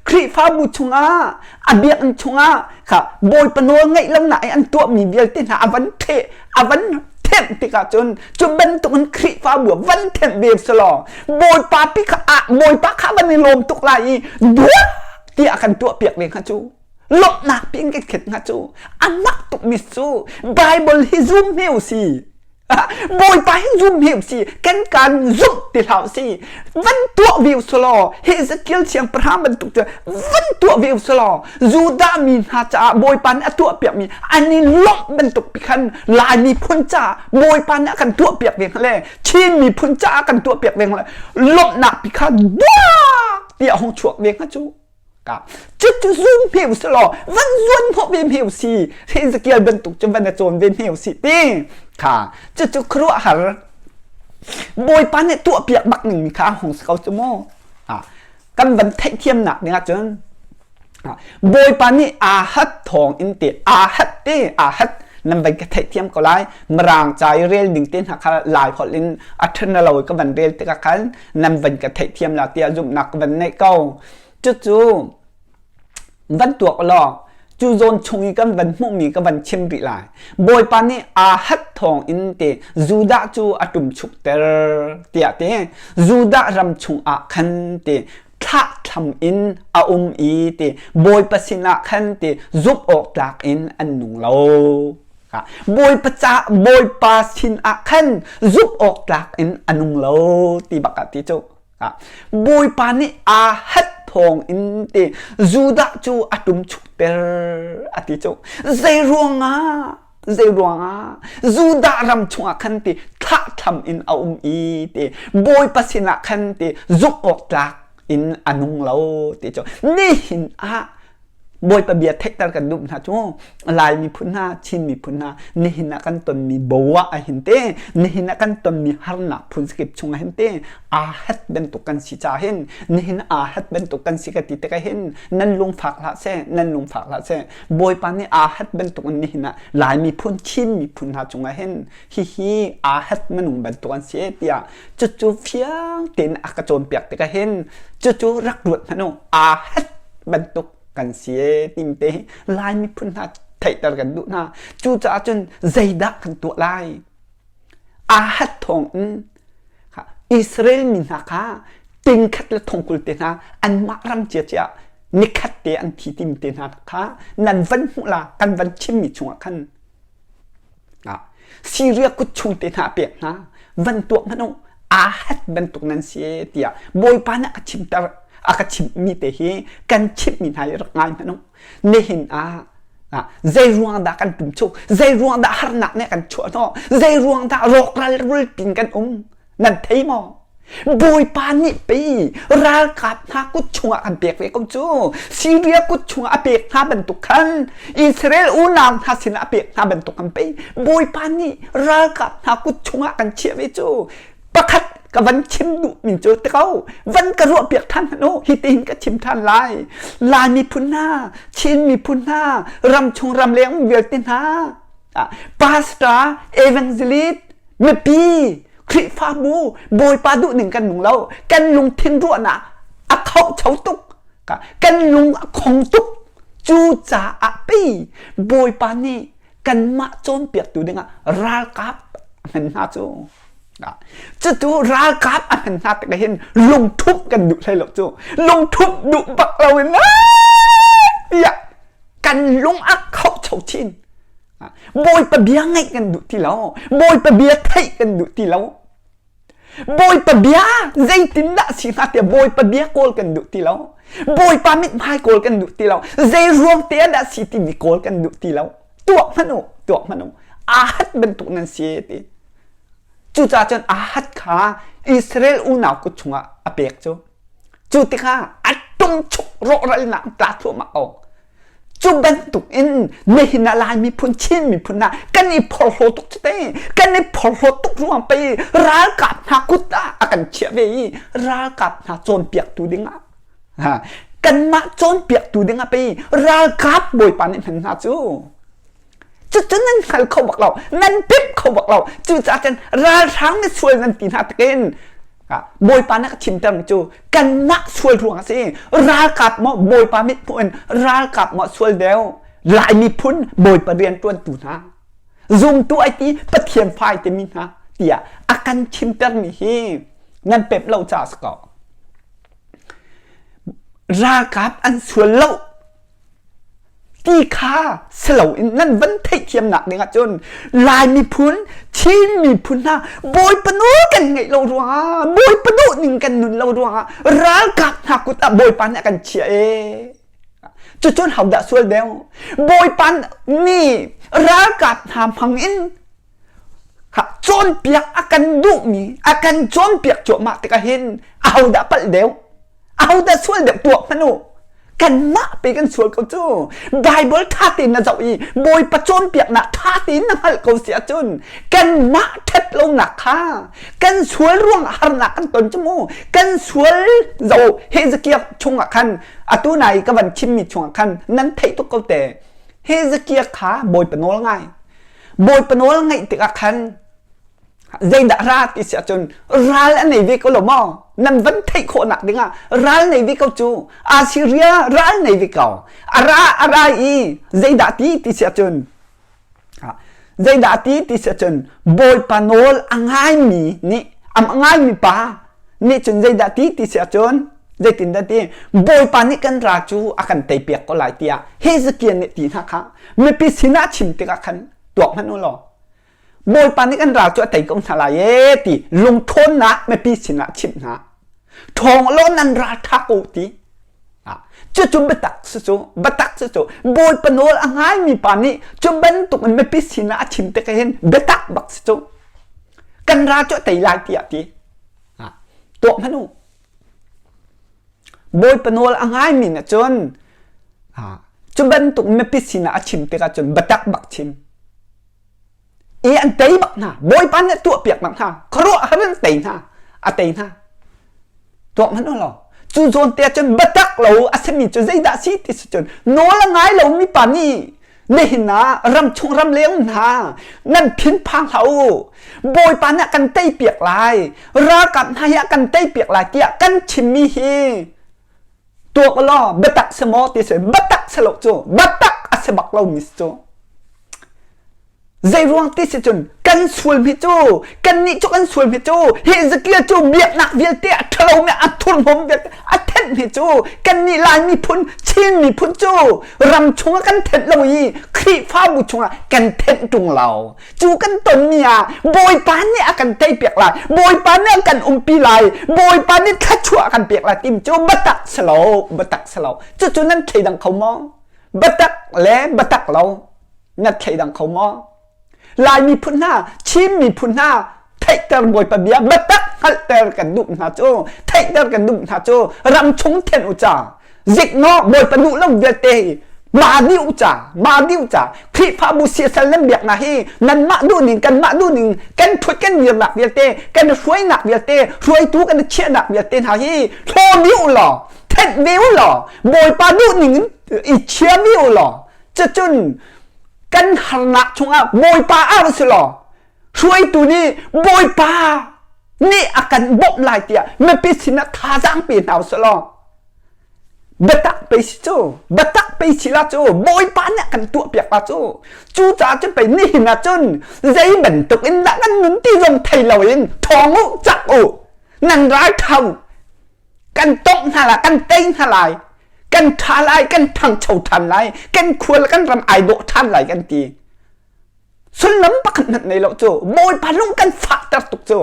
Khrihfabu chungah a biakinn chungah kha Bawipa nawl ngaih lonak i an tuahmi vialte hna a van theh a van thenh tikah cun cu bantukin Khrihfabu van thenh ve selaw Bawipa pi kha Bawipa kha van i lawm tuk lai i duak tiah kan tuahpiak ve hnga cu lawmhnak piin kan khet hnga cu a mak tukmi cu Bible hi zum hme u si. Bawipa hi zum he si kan kan zumh ti hlah si van tuah ve usulaw Hezekiel siangpahrang bantuk cu van tuah ve usulaw Judah mi hna caah Bawipa nih a tuah piakmi an i lawmh bantuk pi khan Lai miphun caah Bawipa nih a kan tuah piak ve le Chin miphun caah kan tuah piak ve le lawmhnak pi kha duak tiah hung chuak ve hnga cu Ka cucu zum hme u law van zuan hnawh ve hme u si Hezekiel bantuk cu van na cawn ve hme u si ti kha cucu khuaruahhar Bawipa nih tuahpiak bak ning mi kha hung si ko cu mu kan van theihthiamnak ding ahcun Bawipa nih aa hat thawng in ti aa hat ti aa hat nan van ka theihthiam ko lai Mirang ca i rel ding te hna kha Lai holh in a ṭhen lo ka van rel tikah khan nan van ka theihthiam la tiah zumhnak ka van neih ko cucu van tuak law cu zawn chung i kan van hmuhmi ka van chim rih lai Bawipa nih aa hat thawng in te Judah cu a ṭumchukter tiah te Judah ram chungah khan te thlahthlam in a um i te Bawipa sinah khan te zumh awk tlak in an nung lo Bawipa ca Bawipa sinah khan zumh awk tlak in a nung lo ti bak ah ti cu Bawipa nih aa hat thawng in ti Judah cu a ṭumchukter a ti cu zei ruangah zei ruangah Judah ram chungah khan ti thlahthlam in a um i ti Bawipa sinah khan ti zumh awk tlak in a nung lo ti cu nihin ah Bawipa bia theihter kan duh hna cu Lai miphun hna, Chin miphun hna nihin ah kan tonmi boah ah hin te, nihin ah kan tonmi harnak phun sakip chung ah hin te aa hat bantuk kan si ca hin nihin aa hat bantuk kan si ka ti tikah hin nan lungfak hlah seh, nan lungfak hlah seh. Bawipa nih aa hat bantuk in nihin ah Lai miphun, Chin miphun hna cungah hin hihi aa hat minung bantuk an si tiah cucu fiang tein a ka cawnpiak tikah hin cucu rak ruat hmanh u aa hat bantuk kan si e timi te Lai miphun hna theihter kan duh hna cucaah cun zeidah kan tuah lai aa hat thawng in Israel mi hna kha tingkhat le thongkul te hna anmah ram ciacia nikhat te an thi timi te hna kha nan van hmuh la kan van chimmi chungah khan Syria kut chung te hna pek hna van tuah hmanh u aa hat bantuk nan si tiah Bawipa nih a ka chimter a ka chimhmi te hi kan chimhmi hna hi rak ngai hmanh u nihin ah zei ruang dah kan tum chuk zei ruang dah harnak nih kan chuah hnawh zei ruang dah rawkral rulpin kan um Nan thei maw? Bawipa nih pei ralkap hna kut chungah kan pek ve ko cu. Syria kut chungah a pek hna bantuk khan Israel unau hna sinah a pek hna bantuk kan pei. Bawipa nih ralkap hna kut chungah kan chiah ve cu. Pakhat ka van chim duh min cu te ko. Van ka ruah piak than hmanh u. Hi tihin ka chim than lai. Lai miphun hna, Chin miphun hna, ramchung ramleng vialte hna, pastor, evangelist, mipi Khrihfabu Bawipa duhning kan nung lo kan lungthin ruahnak a khohcho tuk kan lung a khong tuk cucaah pei Bawipa nih kanmah cawnpiaktu dingah ralkap a hman hna cu cutu ralkap a hman hna tikah hin lungthup kan duh hlei lo cu lungthup duh bak loin tiah kan lung a khohcho chin Bawipa bia ngaih kan duh ti lo. Bawipa bia theih kan duh ti lo. Bawipa bia zeitindah si hnga tiah Bawipa bia kawl kan duh ti lo. Bawipa mithmai kawl kan duh ti lo. Zei ruang te ah dah si timi kawl kan duh ti lo. Tuak hmanh u, tuak hmanh u. Aa hat bantuk nan si ti. Cucaah cun aa hat kha Israel unau kut chungah a pek cu. Cu tikah a tung chuk rawhralnak tla thluahmah ko. Cu bantuk in nihin ah Lai miphun Chin miphun ah kan i phorhlaw tuk cu te kan i phorhlaw tuk ruang pei ralkap hna kut ah a kan chiah ve i ralkap hna cawnpiaktu dingah kanmah cawnpiaktu dingah pei ralkap bawipa nih hman hna cu cucu nan hngal kho bak lo nan pimh kho bak lo cucaah cun ralhrang nih sual nan ti hna tikin Bawipa nih a ka chimtermi cu kanmah sual ruang a si ralkap maw Bawipa mithmuh in ralkap maw sual deuh Lai miphun Bawipa rianṭuantu hna zumtu ai ti Pathian fa ai timi hna tiah a kan chimtermi hi nan pemh lo caah si ko ralkap an sual lo. Ti kha si loin nan van theihthiamnak ding ahcun Lai miphun, Chin miphun hna Bawipa nawl kan ngaih lo ruangah, Bawipa duh ning kan nun lo ruangah ralkap hna kut ah Bawipa nih a kan chiah ee. Cucun hodah sual deuh? Bawipa nih ralkap hna hmang in cawnpiak a kan duhmi, a kan cawnpiak cuahmah tikah hin ahodah palh deuh? Ahodah sual deuh tuak hmanh u. Kanmah pe kan sual ko cu. Bible ṭha tein na zoh i Bawipa cawnpiaknak ṭha tein na hngalh ko si ahcun kanmah ṭhat lonak kha kan sual ruangah harnak kan ton cu mu. Kan sual zo Hezekiah chungah khan atu nai ka van chimmi chungah khan nan theih tuk ko te. Hezekiah kha Bawipa nawl ngai. Bawipa nawl ngaih tikah khan zeidah ra ti si ahcun ral a nei ve ko lo maw nan van theih khawhnak dingah ral nei ve ko cu Assyria ral nei ve ko a ra a ra i zeidah ti ti si ahcun zeidah ti ti si ahcun Bawipa nawl a ngaimi nih a ngaimi pa nih cun zeidah ti ti si ahcun zeitindah ti Bawipa nih kan ra cu a kan teipiak ko lai tiah Hezekiah nih ti hna kha mipi sinah chim tikah khan tuak hmanh u law Bawipa nih kan ral cu a tei ko hna lai ee ti lungthawnnak mipi sinah chimh hna. Ṭhawng law nan ral ṭha ko ti. Cucu biatak si cu, biatak si cu. Bawipa nawl a ngaimi pa nih cu bantuk in mipi sinah a chim tik hin biatak bak si cu. Kan ral cu a tei lai tiah ti. Tuah hmanh u. Bawipa nawl a ngaimi nih cun cu bantuk mipi sinah a chim tikah cun biatak bak chim. I an tei bak hna. Bawipa nih tuahpiak bak hna. Khuaruahhar in tei hna. A tei hna. Tuah hmanh u law. Cu zawn te cun biatak lo a simi cu zeidah si ti si cun nawl a ngai lomi pa nih nihin ah ramchung ramleng hna nan thinphang hlah u. Bawipa nih a kan teipiak lai. Ralkap hna hi a kan teipiak lai tiah kan chimmi hi tuak law biatak si maw ti si biatak si lo cu biatak a si bak lo mi si cu zei ruang ti si cun kan sual mi cu kan nih cu kan sual mi cu Hezekiah cu biaknak vialte a ṭhalo mi a thurhnawm vialte a thenh mi cu kan nih Lai miphun Chin miphun cu ram chungah kan thenh lo i Khrihfabu chungah kan thenh ṭung lo Cu kan tonmi ah Bawipa nih a kan teipiak lai, Bawipa nih a kan umpi lai, Bawipa nih thluachuah a kan pek lai tim cu biatak si lo, biatak si lo. Cucu nan thleidang kho maw? Biatak le biatak lo nan thleidang kho maw? Lai miphun hna, Chin miphun hna, theihter Bawipa bia biatak hngalhter kan duh hna cu, theihter kan duh hna cu ram chung then u ca. Ziknawh Bawipa duh lo vialte hi ma dih u ca ma dih u ca Khrihfabu siasal nan biaknak hi nanmah duhning kanmah duhning kan thut kan dirnak vialte kan hruainak vialte hruaitu kan chiahnak vialte hna hi hlaw dih u law thenh ve u law Bawipa duhning in i chia ve u law cucun kan harnak chungah Bawipa ar si law hruaitu nih Bawipa nih a kan bawmh lai tiah mipi sinah thazaang pe hna usih law biatak pei si cu biatak pei si la cu Bawipa nih a kan tuahpiak la cu cucaah cun pei nihin ah cun zei bantuk in dah kan nun ti zong thei loin ṭhawng u cak u nan ral ṭha u kan tongh hna lai kan tei hna lai kan ṭha lai kan ṭhangcho ṭhan lai kan khua le kan ram ai dawh ṭhan lai kan ti sullam pakhat hmanh nei lo cu Bawipa lung kan fahter tuk cu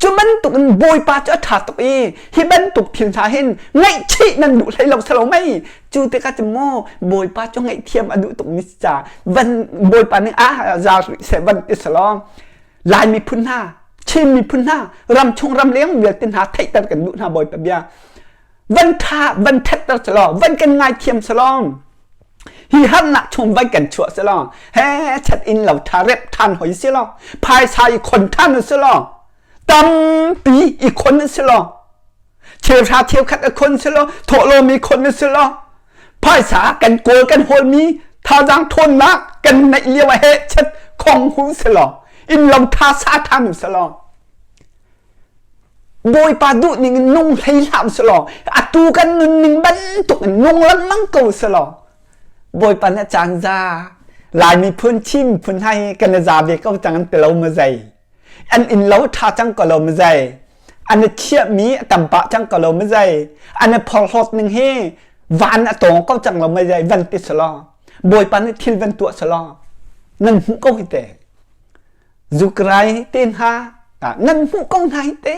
cu bantuk in Bawipa cu a ṭha tuk i hi bantuk thil hna hin ngaihchih nan duh hlei lo salo mei cu tikah cun maw Bawipa cu ngaihthiam a duh tuk mi ca van Bawipa nih a za rih seh van ti selaw Lai miphun hna Chin miphun hna ram chung ram leng vialte hna theihter kan duh hna Bawipa bia van ṭha van ṭhatter selaw van kan ngaithiam selaw hi harnak chung van kan chuah selaw he chat in lo ṭha rep ṭhan hoi selaw phaisa i khon ṭhan selaw tampi i khon selaw cheuhra cheukhat a khon selaw thawhlawm i khon selaw phaisa kan kawl kan hawlmi thazaang ṭhawnnak kan neih lio ah he chat khong hu selaw inn lo ṭha sa ṭhan selaw Bawipa duhning in nung hlei hlah usih atu kan nunning bantuk in nung lengmang ko usih law Bawipa nih a caan za Lai miphun Chin miphun hna hi kan i za ve ko cang an ti lo maw zei an inn lo ṭha cang ko lo maw zei an i thiahmi a tam pah cang ko lo maw zei an i phorhlawt ning hi van a tawng ko cang lo maw zei van ti si law. Bawipa nih thil van tuah selaw nan hmuh ko hi te. Zukrai te hna nan hmuh ko hna hi te.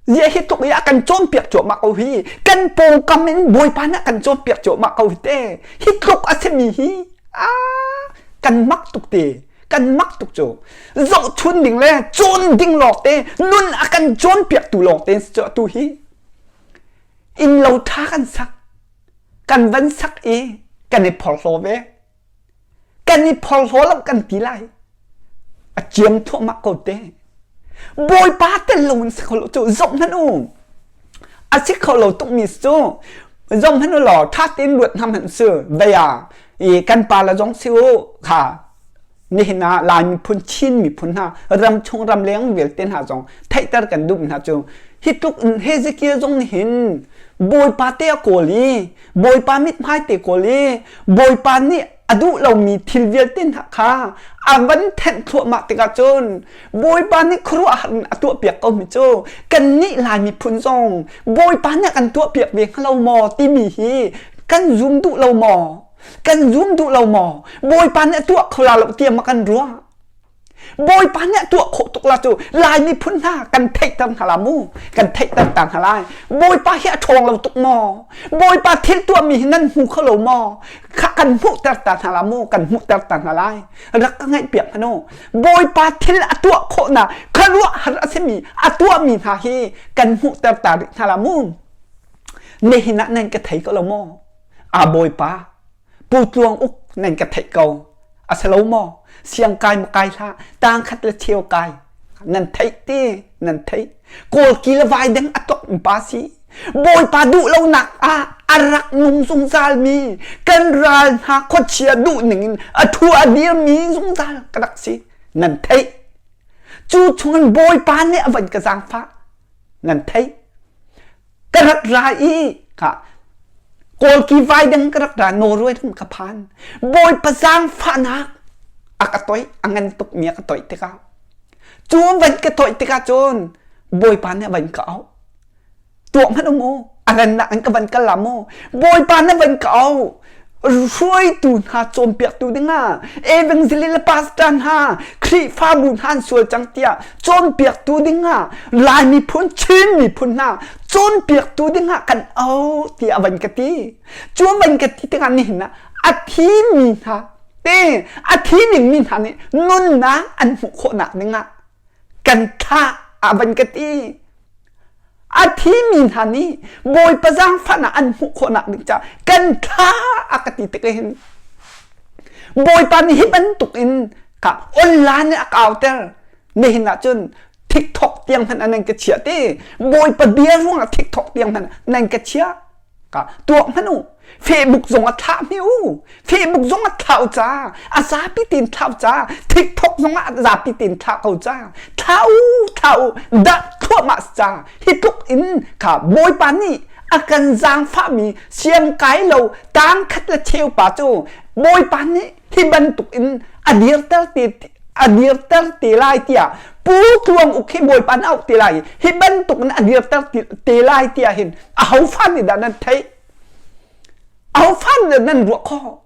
Ziah hi tluk i a kan cawnpiak cuahmah ko hi. Kan pawngkam in Bawipa nih a kan cawnpiak cuahmah ko hi te. Hi tluk a simi hi ah kan mak tuk te. Kan mak tuk cu. Zohchun ding le cawn ding lawng te, nun a kan cawnpiaktu lawng te cu atu hi. Innlo ṭha kan sak. Kan van sak i kan i phorhlaw ve. Kan i phorhlaw lo kan ti lai. A ciam thuahmah ko te. Bawipa tel lo in si kho lo cu zoh hmanh u. A si kho lo tukmi cu zoh hmanh u law ṭha tein ruat hna hmanh su. Vei ah i kan pa le zong si u kha nihin ah Lai miphun Chin miphun hna ramchung ramleng vialte hna zong theihter kan duh hna cu hi tluk in Hezekiah zong nih hin Bawipa te a kawl i Bawipa mithmai te kawl i Bawipa nih a duh lomi thil vialte hna kha a van thenh thluahmah tikah cun Bawipa nih khuaruahhar in a tuahpiak ko mi cu kannih Lai miphun zong Bawipa nih a kan tuahpiak ve hnga lo maw timi hi kan zum duh lo maw? Kan zum duh lo maw? Bawipa nih a tuah kho la lo tiah ma kan ruah? Bawipa nih a tuah khawh tuk la cu Lai miphun hna kan theihter hna la mu kan theihter ta hna lai Bawipa hi a ṭhawng lo tuk maw Bawipa thil tuahmi hi nan hmu kho lo maw kha kan hmuhter ta hna la mu kan hmuhter ta hna lai rak ka ngaihpiak hmanh u Bawipa thil a tuah khawhnak khuaruahhar a simi a tuahmi hna hi kan hmuhter ta rih hna la mu nihin ah nan ka thei ko lo maw a Bawipa Pu Tluang Uk nan ka theih ko. A si lo maw? Siang kai ma kai hlah, tang khat le cheu kai. Nan theih ti, nan theih. Kawl ki le vai deng a tok pa si. Bawipa duh lonak ah a rak nung zungzal mi kan ral hna khuachia duh ning in a thu a dir mi zungzal ka rak si. Nan theih. Cu chungin Bawipa nih a van ka zaangfah. Nan theih. Ka rak ra i ka Kawlki vai dang ka rak ra Norway ram ka phan. Bawipa zaangfahnak a ka toih a ngan tuk mi a ka toih tikah cu van ka toih tikah cun Bawipa nih a van ka auh. Tuah hmanh um u a rannak in ka van kal la mu. Bawipa nih a van ka auh. Hruaitu hna cawnpiaktu dingah evangelist le pastor hna Khrihfabu hna an sual cang tiah cawnpiaktu dingah Lai miphun Chin miphun hna cawnpiaktu dingah kan auh tiah a van ka ti. Cu a van ka ti tikah nihin ah a thimi hna te a thi dingmi hna nih nunnak an hmuh khawhnak dingah kan thlah a van ka ti. A thimi hna nih Bawipa zaangfahnak an hmuh khawhnak ding caah kan thla a ka ti tik hin Bawipa nih hi bantuk in ka online a ka auter nihin ah cun TikTok tiang hmanh ah nan ka chiah ti Bawipa bia ruangah TikTok tiang hmanh nan ka chiah Ka tuak hmanh u. Facebook zong a thlah hmi u. Facebook zong a thlau ca. A zapi tin thlau ca. TikTok zong ah zapi tin thlah ko ca. Thla u, thla u, dah thluahmah ca. Hi tluk in kha Bawipa nih a kan zaangfahmi siang kai lo tang khat le cheu pa cu Bawipa nih hi bantuk in a dirter te a dirter te lai tiah Pu Tluang Uk hi Bawipa na auh te lai hi bantuk in a dirter te lai tiah hin aho fa nih dah nan theih aho fa nih nan ruah khawh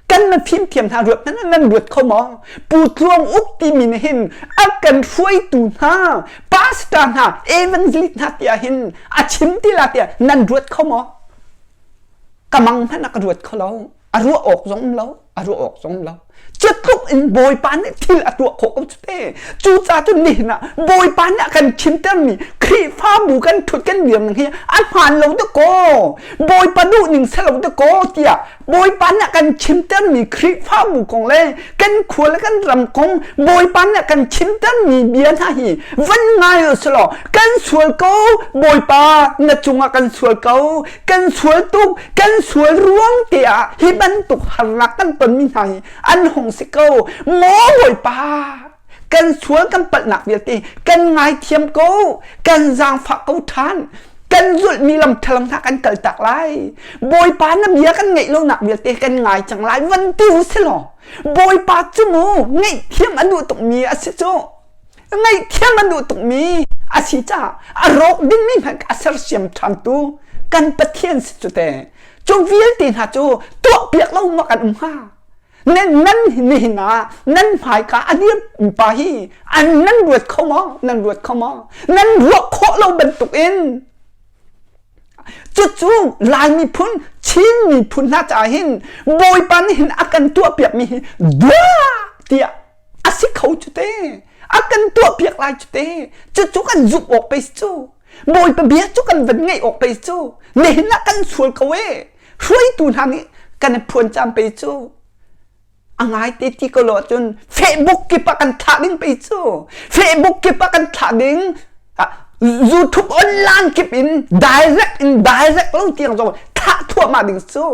kan na fimthiam hna ruat hmanh nan ruat kho maw Pu Tluang Uk timi nih hin a kan hruaitu hna pastor hna evangelist hna tiah hin a chim ti la tiah nan ruat kho maw ka mang hmanh a ka ruat kho lo a ruah awk zong um lo a ruah awk zong um lo cutluk in bawipa nih thil a tuah khawh ko cu te cucaah cun nihin ah bawipa nih a kan chimtermi Khrihfabu kan thut kan dir ning hi a hmaan lo dakaw bawipa duh ning si lo dakaw tiah bawipa nih a kan chimtermi Khrihfabu kong le kan khua le kan ram kong bawipa nih a kan chimtermi bia hna hi van ngai u selaw kan sual ko bawipa na cungah kan sual ko kan sual tuk kan sual ruang te ah hi bantuk harnak kan tonmi hna hi an hung si ko maw bawipa kan sual kan palhnak vialte kan ngaithiam ko kan zaangfah ko ṭhan kan zulhmi lam ṭhalam hna kan kaltak lai bawipa na bia kan ngaih lonak vialte kan ngai cang lai van ti u si law bawipa cu mu ngaihthiam a duh tukmi a si cu ngaihthiam a duh tukmi a si caah a rawk dingmi hmanh a sersiam ṭhantu kan Pathian si cu te. Cu vialte hna cu tuah piak lo ma kan um hnga? Nan nan nihin ah nan hmaika a dir pa hi an nan ruat kho maw? Nan ruat kho maw? Nan ruah khawh lo bantuk in cucu Lai miphun Chin miphun hna caah hin Bawipa nih hin a kan tuahpiakmi hi duah tiah a si kho cu te a kan tuahpiak lai cu te cucu kan zumh awk pei cu Bawipa bia cu kan van ngaih awk pei cu nihin ah kan sual ko e hruaitu hna nih kan i phuan caan pei cu a ngai te ti ko lo ahcun Facebook kip ah kan thlah ding pei cu Facebook kip ah kan thlah ding YouTube online kip in direct in direct lo tiang zong thlah thuahmah ding cu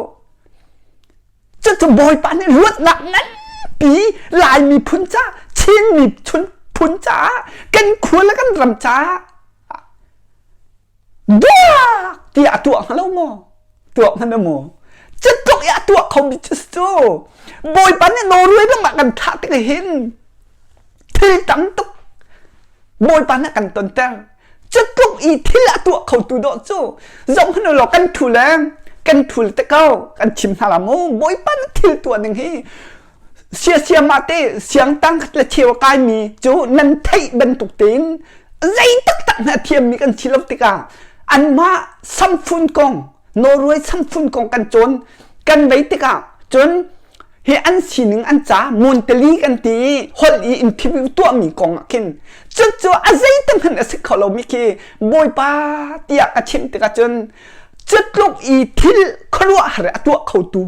cucu Bawipa nih ruatnak nganpi Lai miphun ca Chin miphun phun caah kan khua le kan ram caah duak tiah a tuah hnga lo maw tuah hnga maw cutluk i a tuah khomi cu cu Bawipa nih Norway ram ah kan thlah tik hin thil tam tuk Bawipa nih kan tonter cutluk i thil a tuah khotu dawh cu zoh law kan thu le kan thul te ko kan chim hna la mu Bawipa nih thil tuah ning hi siasiam ah te siangtang khat le cheu a kaimi cu nan theih bantuk tein zei taktak hna thiammi kan si lo tikah anmah samfun kong Norway samfun kong kan cawn kan vei tikah cun hi an sining an ca Monteli kan ti i holh i interview tuahmi kong ah khin cucu a zeite hmanh a si kho lomi khi Bawipa tiah ka chim tikah cun cutluk i thil khuaruahhar a tuah khotu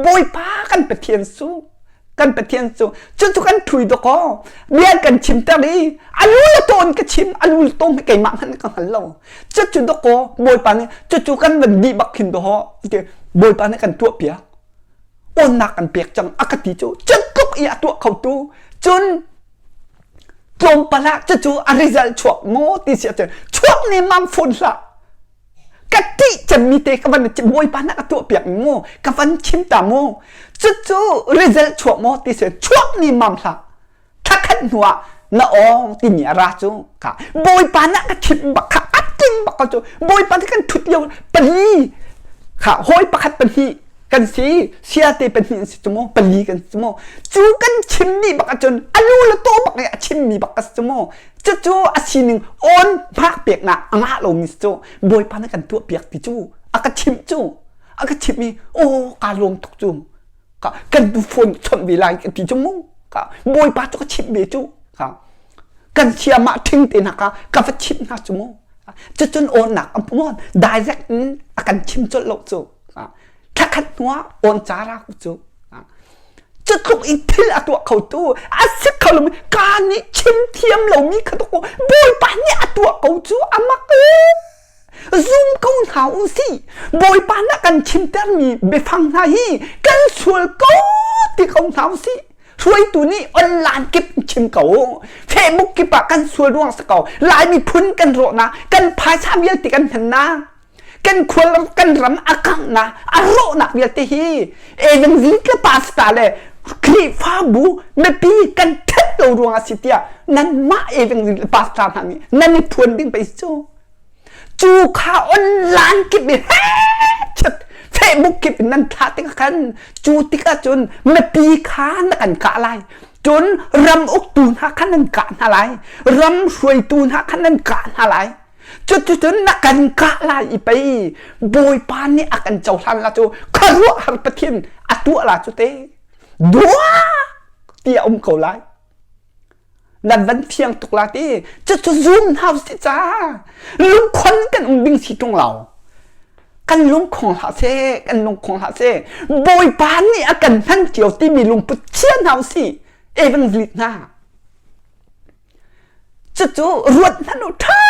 Bawipa kan Pathian su kan Pathian cu cucu kan thui dawkaw bia kan chimter i a lu le tawn ka chim a lu le tawm hi keimah hmanh ka hngal lo cucu dawkaw Bawipa nih cucu kan van dih bak khin dawhaw ti Bawipa nih kan tuah piak awnnak kan pek cang a ka ti cu cutluk i a tuah khotu cun tlawmpal ah cucu a result chuak maw ti si ahcun chuak ne mam phone hlah ka ṭih cemmi te ka van bawipa na ka tuah piak mu ka van chim ta mu cucu result chuak maw ti si chuak ni mam hlah thakhat hnu ah na awng timi a ra cu ka bawipa na ka chim bak kha a tling bak ka cu bawipa nih kan thut lio pali kha hawi pakhat pahnih kan si siate pahnih si cu mu pali kan si mu cu kan chim dih bak ahcun a lu le taw bak i a chimmi bak ka si cu mu cucu a sining on hmak peknak a ngah lomi cu bawipa nih kan tuah piak ti cu a ka chimh cu a ka chimh i aw kaa lawm tuk cu ka kan phone chawnh ve lai ka ti cu mu ka bawipa cu ka chimh ve cu ka kan siamah ṭhing te hna ka ka va chimh hna cu mu cucun awnnak a hmuan direct in a kan chim colh lo cu thlakhat hnuah awn cara cu Cutluk in thil a tuah khotu a si kho lomi ka nih chim thiam lomi kha tuk Bawipa nih a tuah ko cu a mak zum ko hna u sih Bawipa nih kan chimtermi biafang hna hi kan sual ko ti ko hna u sih hruaitu nih online kip chim ko Facebook kip ah kan sual ruang si ko Lai miphun kan rawhnak kan phaisa vialte kan hmannak kan khual kan ram a kanghnak a rawhnak vialte hi evangelist le pastor le Khrihfabu mipi kan that lo ruang a si tiah nanmah evangelist le pastor hna nih nan i phuan ding pei cu cu kha online kip i chat Facebook kip in nan thlah tikah khan cu tikah cun mipi kha na kan kah lai cun ram uktu hna kha nan kah hna lai ram hruaitu hna kha nan kah hna lai Cuticun na kan kah lai i pei Bawipa nih a kan cohlan la cu khuaruahhar Pathian a tuah la cu te duak ti a um ko lai nan van fiang tuk la ti cucu zum hau si ca lungkhon kan um ding si ṭung lo kan lungkhong hlah seh kan lungkhong hlah seh Bawipa nih a kan hman cio timi lungput chia hna usih evangelist hna Cucu ruat hmanh u ṭha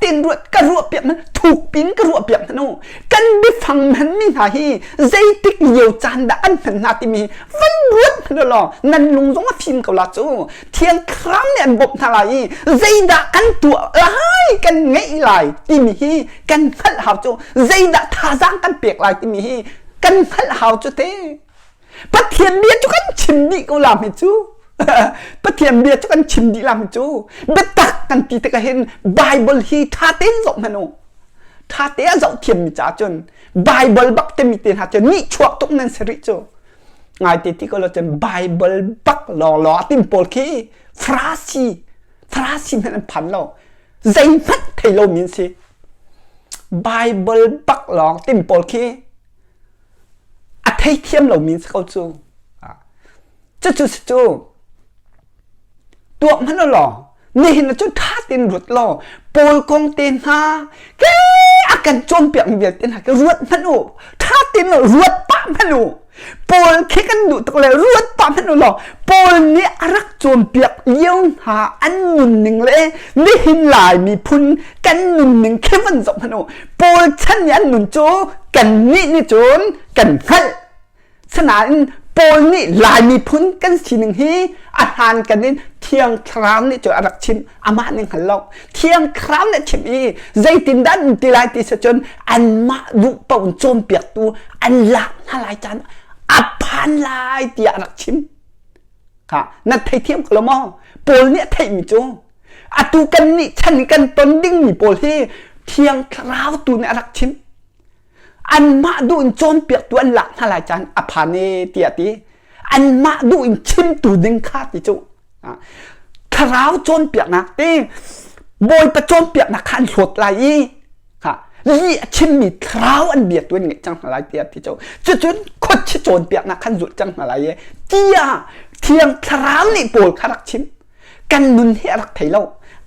tein ruat ka ruah piak hmanh thuk pin ka ruah piak hmanh u kan biafang hmanmi hna hi zeitik lio caan dah an hman hna timi van ruat hmanh u law nan lung zong a fim ko la cu Thiang Thlarau nih an bawmh hna lai i zeidah kan tuah lai kan ngeih lai timi hi kan hngalh hau cu zeidah thazaang kan pek lai timi hi kan hngalh hau cu te Pathian bia cu kan chim dih ko lam hi cu Pathian bia cu kan chim dih lam hi cu biatak kan ti tikah hin Bible hi ṭha tein zoh hmanh u. Ṭha te a zoh thiammi ca cun Bible bak timi te hna cu nihchuak tuk nan si rih cu. Ngaite ti ko lo cun Bible bak lawlaw a tim pawl khi Farasi Farasi hmanh an phan lo. Zeihmanh thei lomi an si. Bible bak lawng tim pawl khi a theithiam lomi an si ko cu. Cucu si cu tuak hmanh law nihin ah cun ṭha tein ruat law Paul kong te hna ke a kan cawnpiak mi vialte hna ke ruat hmanh u ṭha tein ruat pah hmanh u Paul khi kan duh tuk le ruat pah hmanh u law Paul nih a rak cawnpiak lio hna an nunning le nihin Lai miphun kan nunning khi van zoh hmanh u Paul chan i an nun cu kannih nih cun kan hngalh Sinain Paul nih Lai miphun kan sining hi a hlan kan in Thiang Thlarau nih cun a rak chim amah nih hngal lo. Thiang Thlarau nih a chim i zeitindah an ti lai ti si cun anmah duh paoh in cawnpiaktu an lak hna lai caan a phan lai tiah a rak chim. Ha, na theithiam ko lo maw? Paul nih a theihmi cu atu kan nih chan i kan ton dingmi pawl hi Thiang Thlarau tu nih a rak chim. Anmah duh in cawnpiaktu an lak hna lai caan a phan e tiah ti. Anmah duh in chimtu ding kha ti cu. Thlarau cawnpiaknak ti Bawipa cawnpiaknak kha an hlawt lai i lih a chimmi thlarau an biatu an ngeih cang hna lai tiah ti cu. Cucun khuachi cawnpiaknak khan zulh cang hna lai i tiah Thiang Thlarau nih Paul kha rak chim. Kan nun hi a rak thei lo.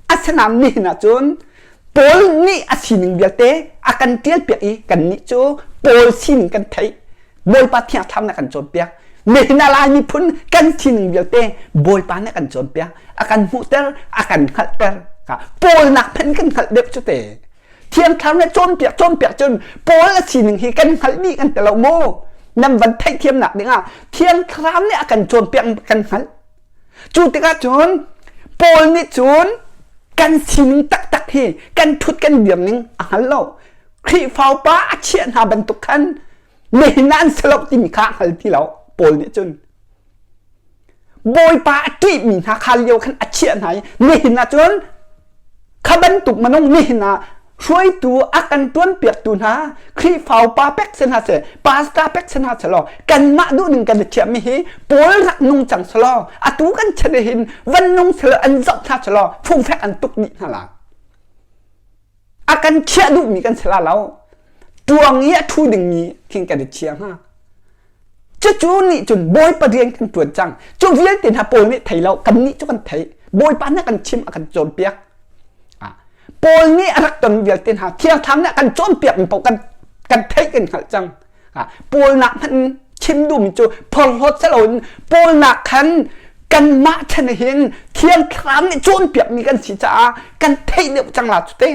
Asinain nihin ah cun Paul nih a sining vialte a kan ṭialpiak i kannih cu Paul sining kan theih. Bawipa Thiang Thlarau nih a kan cawnpiak. Nihin ah Lai miphun kan sining vialte Bawipa nih a kan cawnpiak, a kan hmuhter, a kan hngalhter. Paul nak hmanh kan hngalh deuh cu te. Thiang Thlarau nih cawnpiak cawnpiak cun Paul a sining hi kan hngalh dih kan ti lo maw? Nan van theihthiamnak dingah Thiang Thlarau nih a kan cawnpiak kan hngalh. Cu tikah cun Paul nih cun kan sining taktak hi kan ṭhut kan dir ning a hngal lo. Khrihfa upa a chiah hna bantuk khan nihin ah an si lo timi kha a hngal ti lo Paul nih cun. Bawipa a ṭihmi hna kha lio khan a chiah hna i nihin ah cun Kha bantuk minung nihin ah hruaitu a kan tuanpiaktu hna Khrihfa upa pek si hna seh, pastor pek si hna selaw kanmah duhning kan i thiammi hi Paul rak nung cang selaw atu kan chan hin van nung selaw an zoh hna selaw fungfek an tuk dih hna la. A kan chiah duhmi kan si la lo. Tuang i a ṭhu dingmi khin kan i chia hnga. Cucu nih cun Bawipa rian kan ṭuan cang. Cu vialte hna Paul nih thei lo, kannih cu kan theih. Bawipa nih a kan chimh, a kan cawnpiak. Paul nih a rak ton vialte hna Thiang Thlarau nih a kan cawnpiak mi paoh kan kan theih kan hngalh cang. Paul nak hmanh chim duhmi cu phorhlawt si loin Paul nak khan kanmah chan hin Thiang Thlarau nih cawnpiak mi kan si caah kan theih deuh cang la cu te.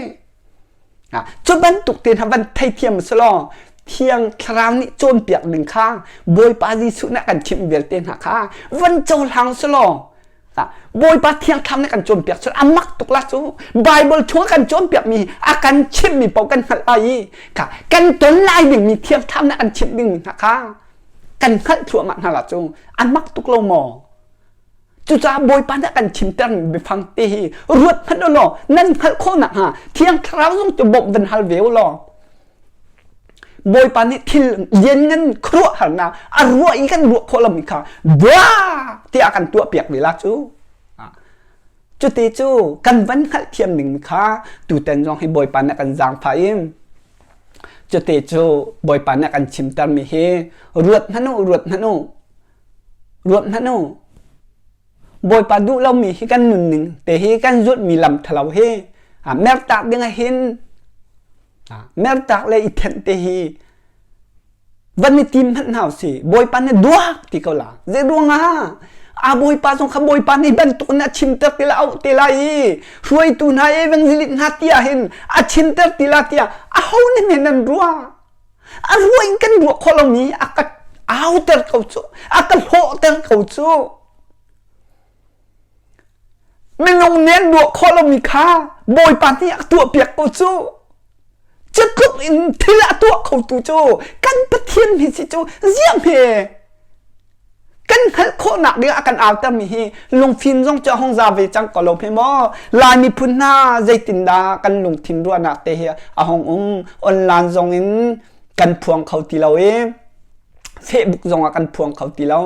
Cu bantuk te hna van theithiam si law Thiang Thlarau nih cawnpiak ding kha Bawipa Jesuh nih a kan chimh vialte hna kha van cohlang si law Bawipa Thiang Thlarau nih kan cawnpiak cu a mak tuk la cu Bible chung a kan cawnpiak mi a kan chimh mi paoh kan hngalh lai i kha kan ton lai ding mi Thiang Thlarau nih a kan chimh ding mi hna kha kan hngalh thluahmah hna la cu a mak tuk lo maw? Cucaah Bawipa nih a kan chimtermi biafang te hi ruat hmanh u law nan hngalh khawh nakhnga Thiang Thlarau zong cu bawmh van hal ve u law Bawipa nih thil lianngan khuaruahharnak a ruah i kan ruah khawh lomi kha bua tiah a kan tuahpiak ve la cu. Cuti cu kan van hngalhthiam ning kha tutan zong hi Bawipa nih a kan zaangfah i cuti cu Bawipa nih a kan chimtermi hi ruat hmanh u ruat hmanh u Ruat hmanh u. Bawipa duh lomi hi kan nunning te hi kan zulhmi lam ṭhalo hi mertak ding ah hin mertak le i thenh te hi van i tim hmanh hna usih. Bawipa nih duak ti ko la. Zei ruangah a Bawipa zong kha Bawipa nih bantuk in a chimter ti la auh ti lai i hruaitu hna evangelist hna tiah hin a chimter ti la tiah aho nih men nan ruah? A ruah in kan ruah khawh lomi a ka auter ko cu, a ka hlawhter ko cu. Minung nih an ruah khawh lomi kha Bawipa nih a tuahpiak ko cu. Cu tluk in thil a tuah khotu cu kan Pathian hi si cu ziah hme. Kan hngalh khawhnak ding a kan autermi hi lungfim zong cu a hung za ve cang ko lo hme maw? Lai miphun hna zeitindah kan lungthin ruahnak te hi a hung um? Online zong in kan phuang kho ti lo i Facebook zong ah kan phuang kho ti lo.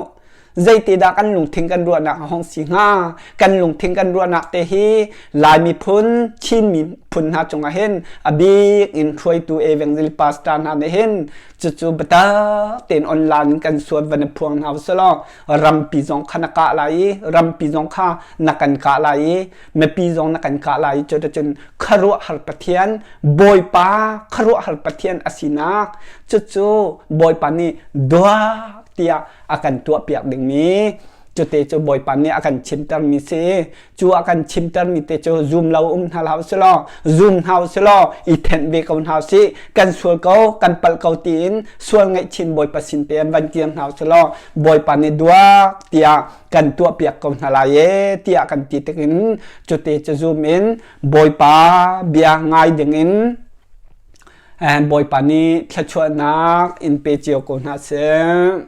Zeite dah kan lungthin kan ruahnak a hung si hnga? Kan lungthin kan ruahnak te hi Lai miphun, Chin miphun hna cungah hin a bik in hruaitu evangelist pastor hna nih hin cucu biatak tein online in kan suat van i phuang hna usih rampi zong kha na kah lai i rampi zong kha na kan kah lai i mipi zong na kan kah lai i cuticun khuaruahhar Pathian Bawipa khuaruahhar Pathian a sinak cucu Bawipa nih duak tiah a kan tuahpiak dingmi cute cu Bawipa nih a kan chimtermi si. Cu a kan chimtermi te cu zum lo um hna hlah usih law zum hna usih law i thenh ve ko hna usih kan sual ko kan palh ko tiin sual ngaihchin Bawipa sin te an van kir hna usih law Bawipa nih duak tiah kan tuahpiak ko hna lai e tiah kan ti tikin cute cu zum in Bawipa bia ngai dingin Bawipa nih thluachuahnak in pe cio ko hna seh.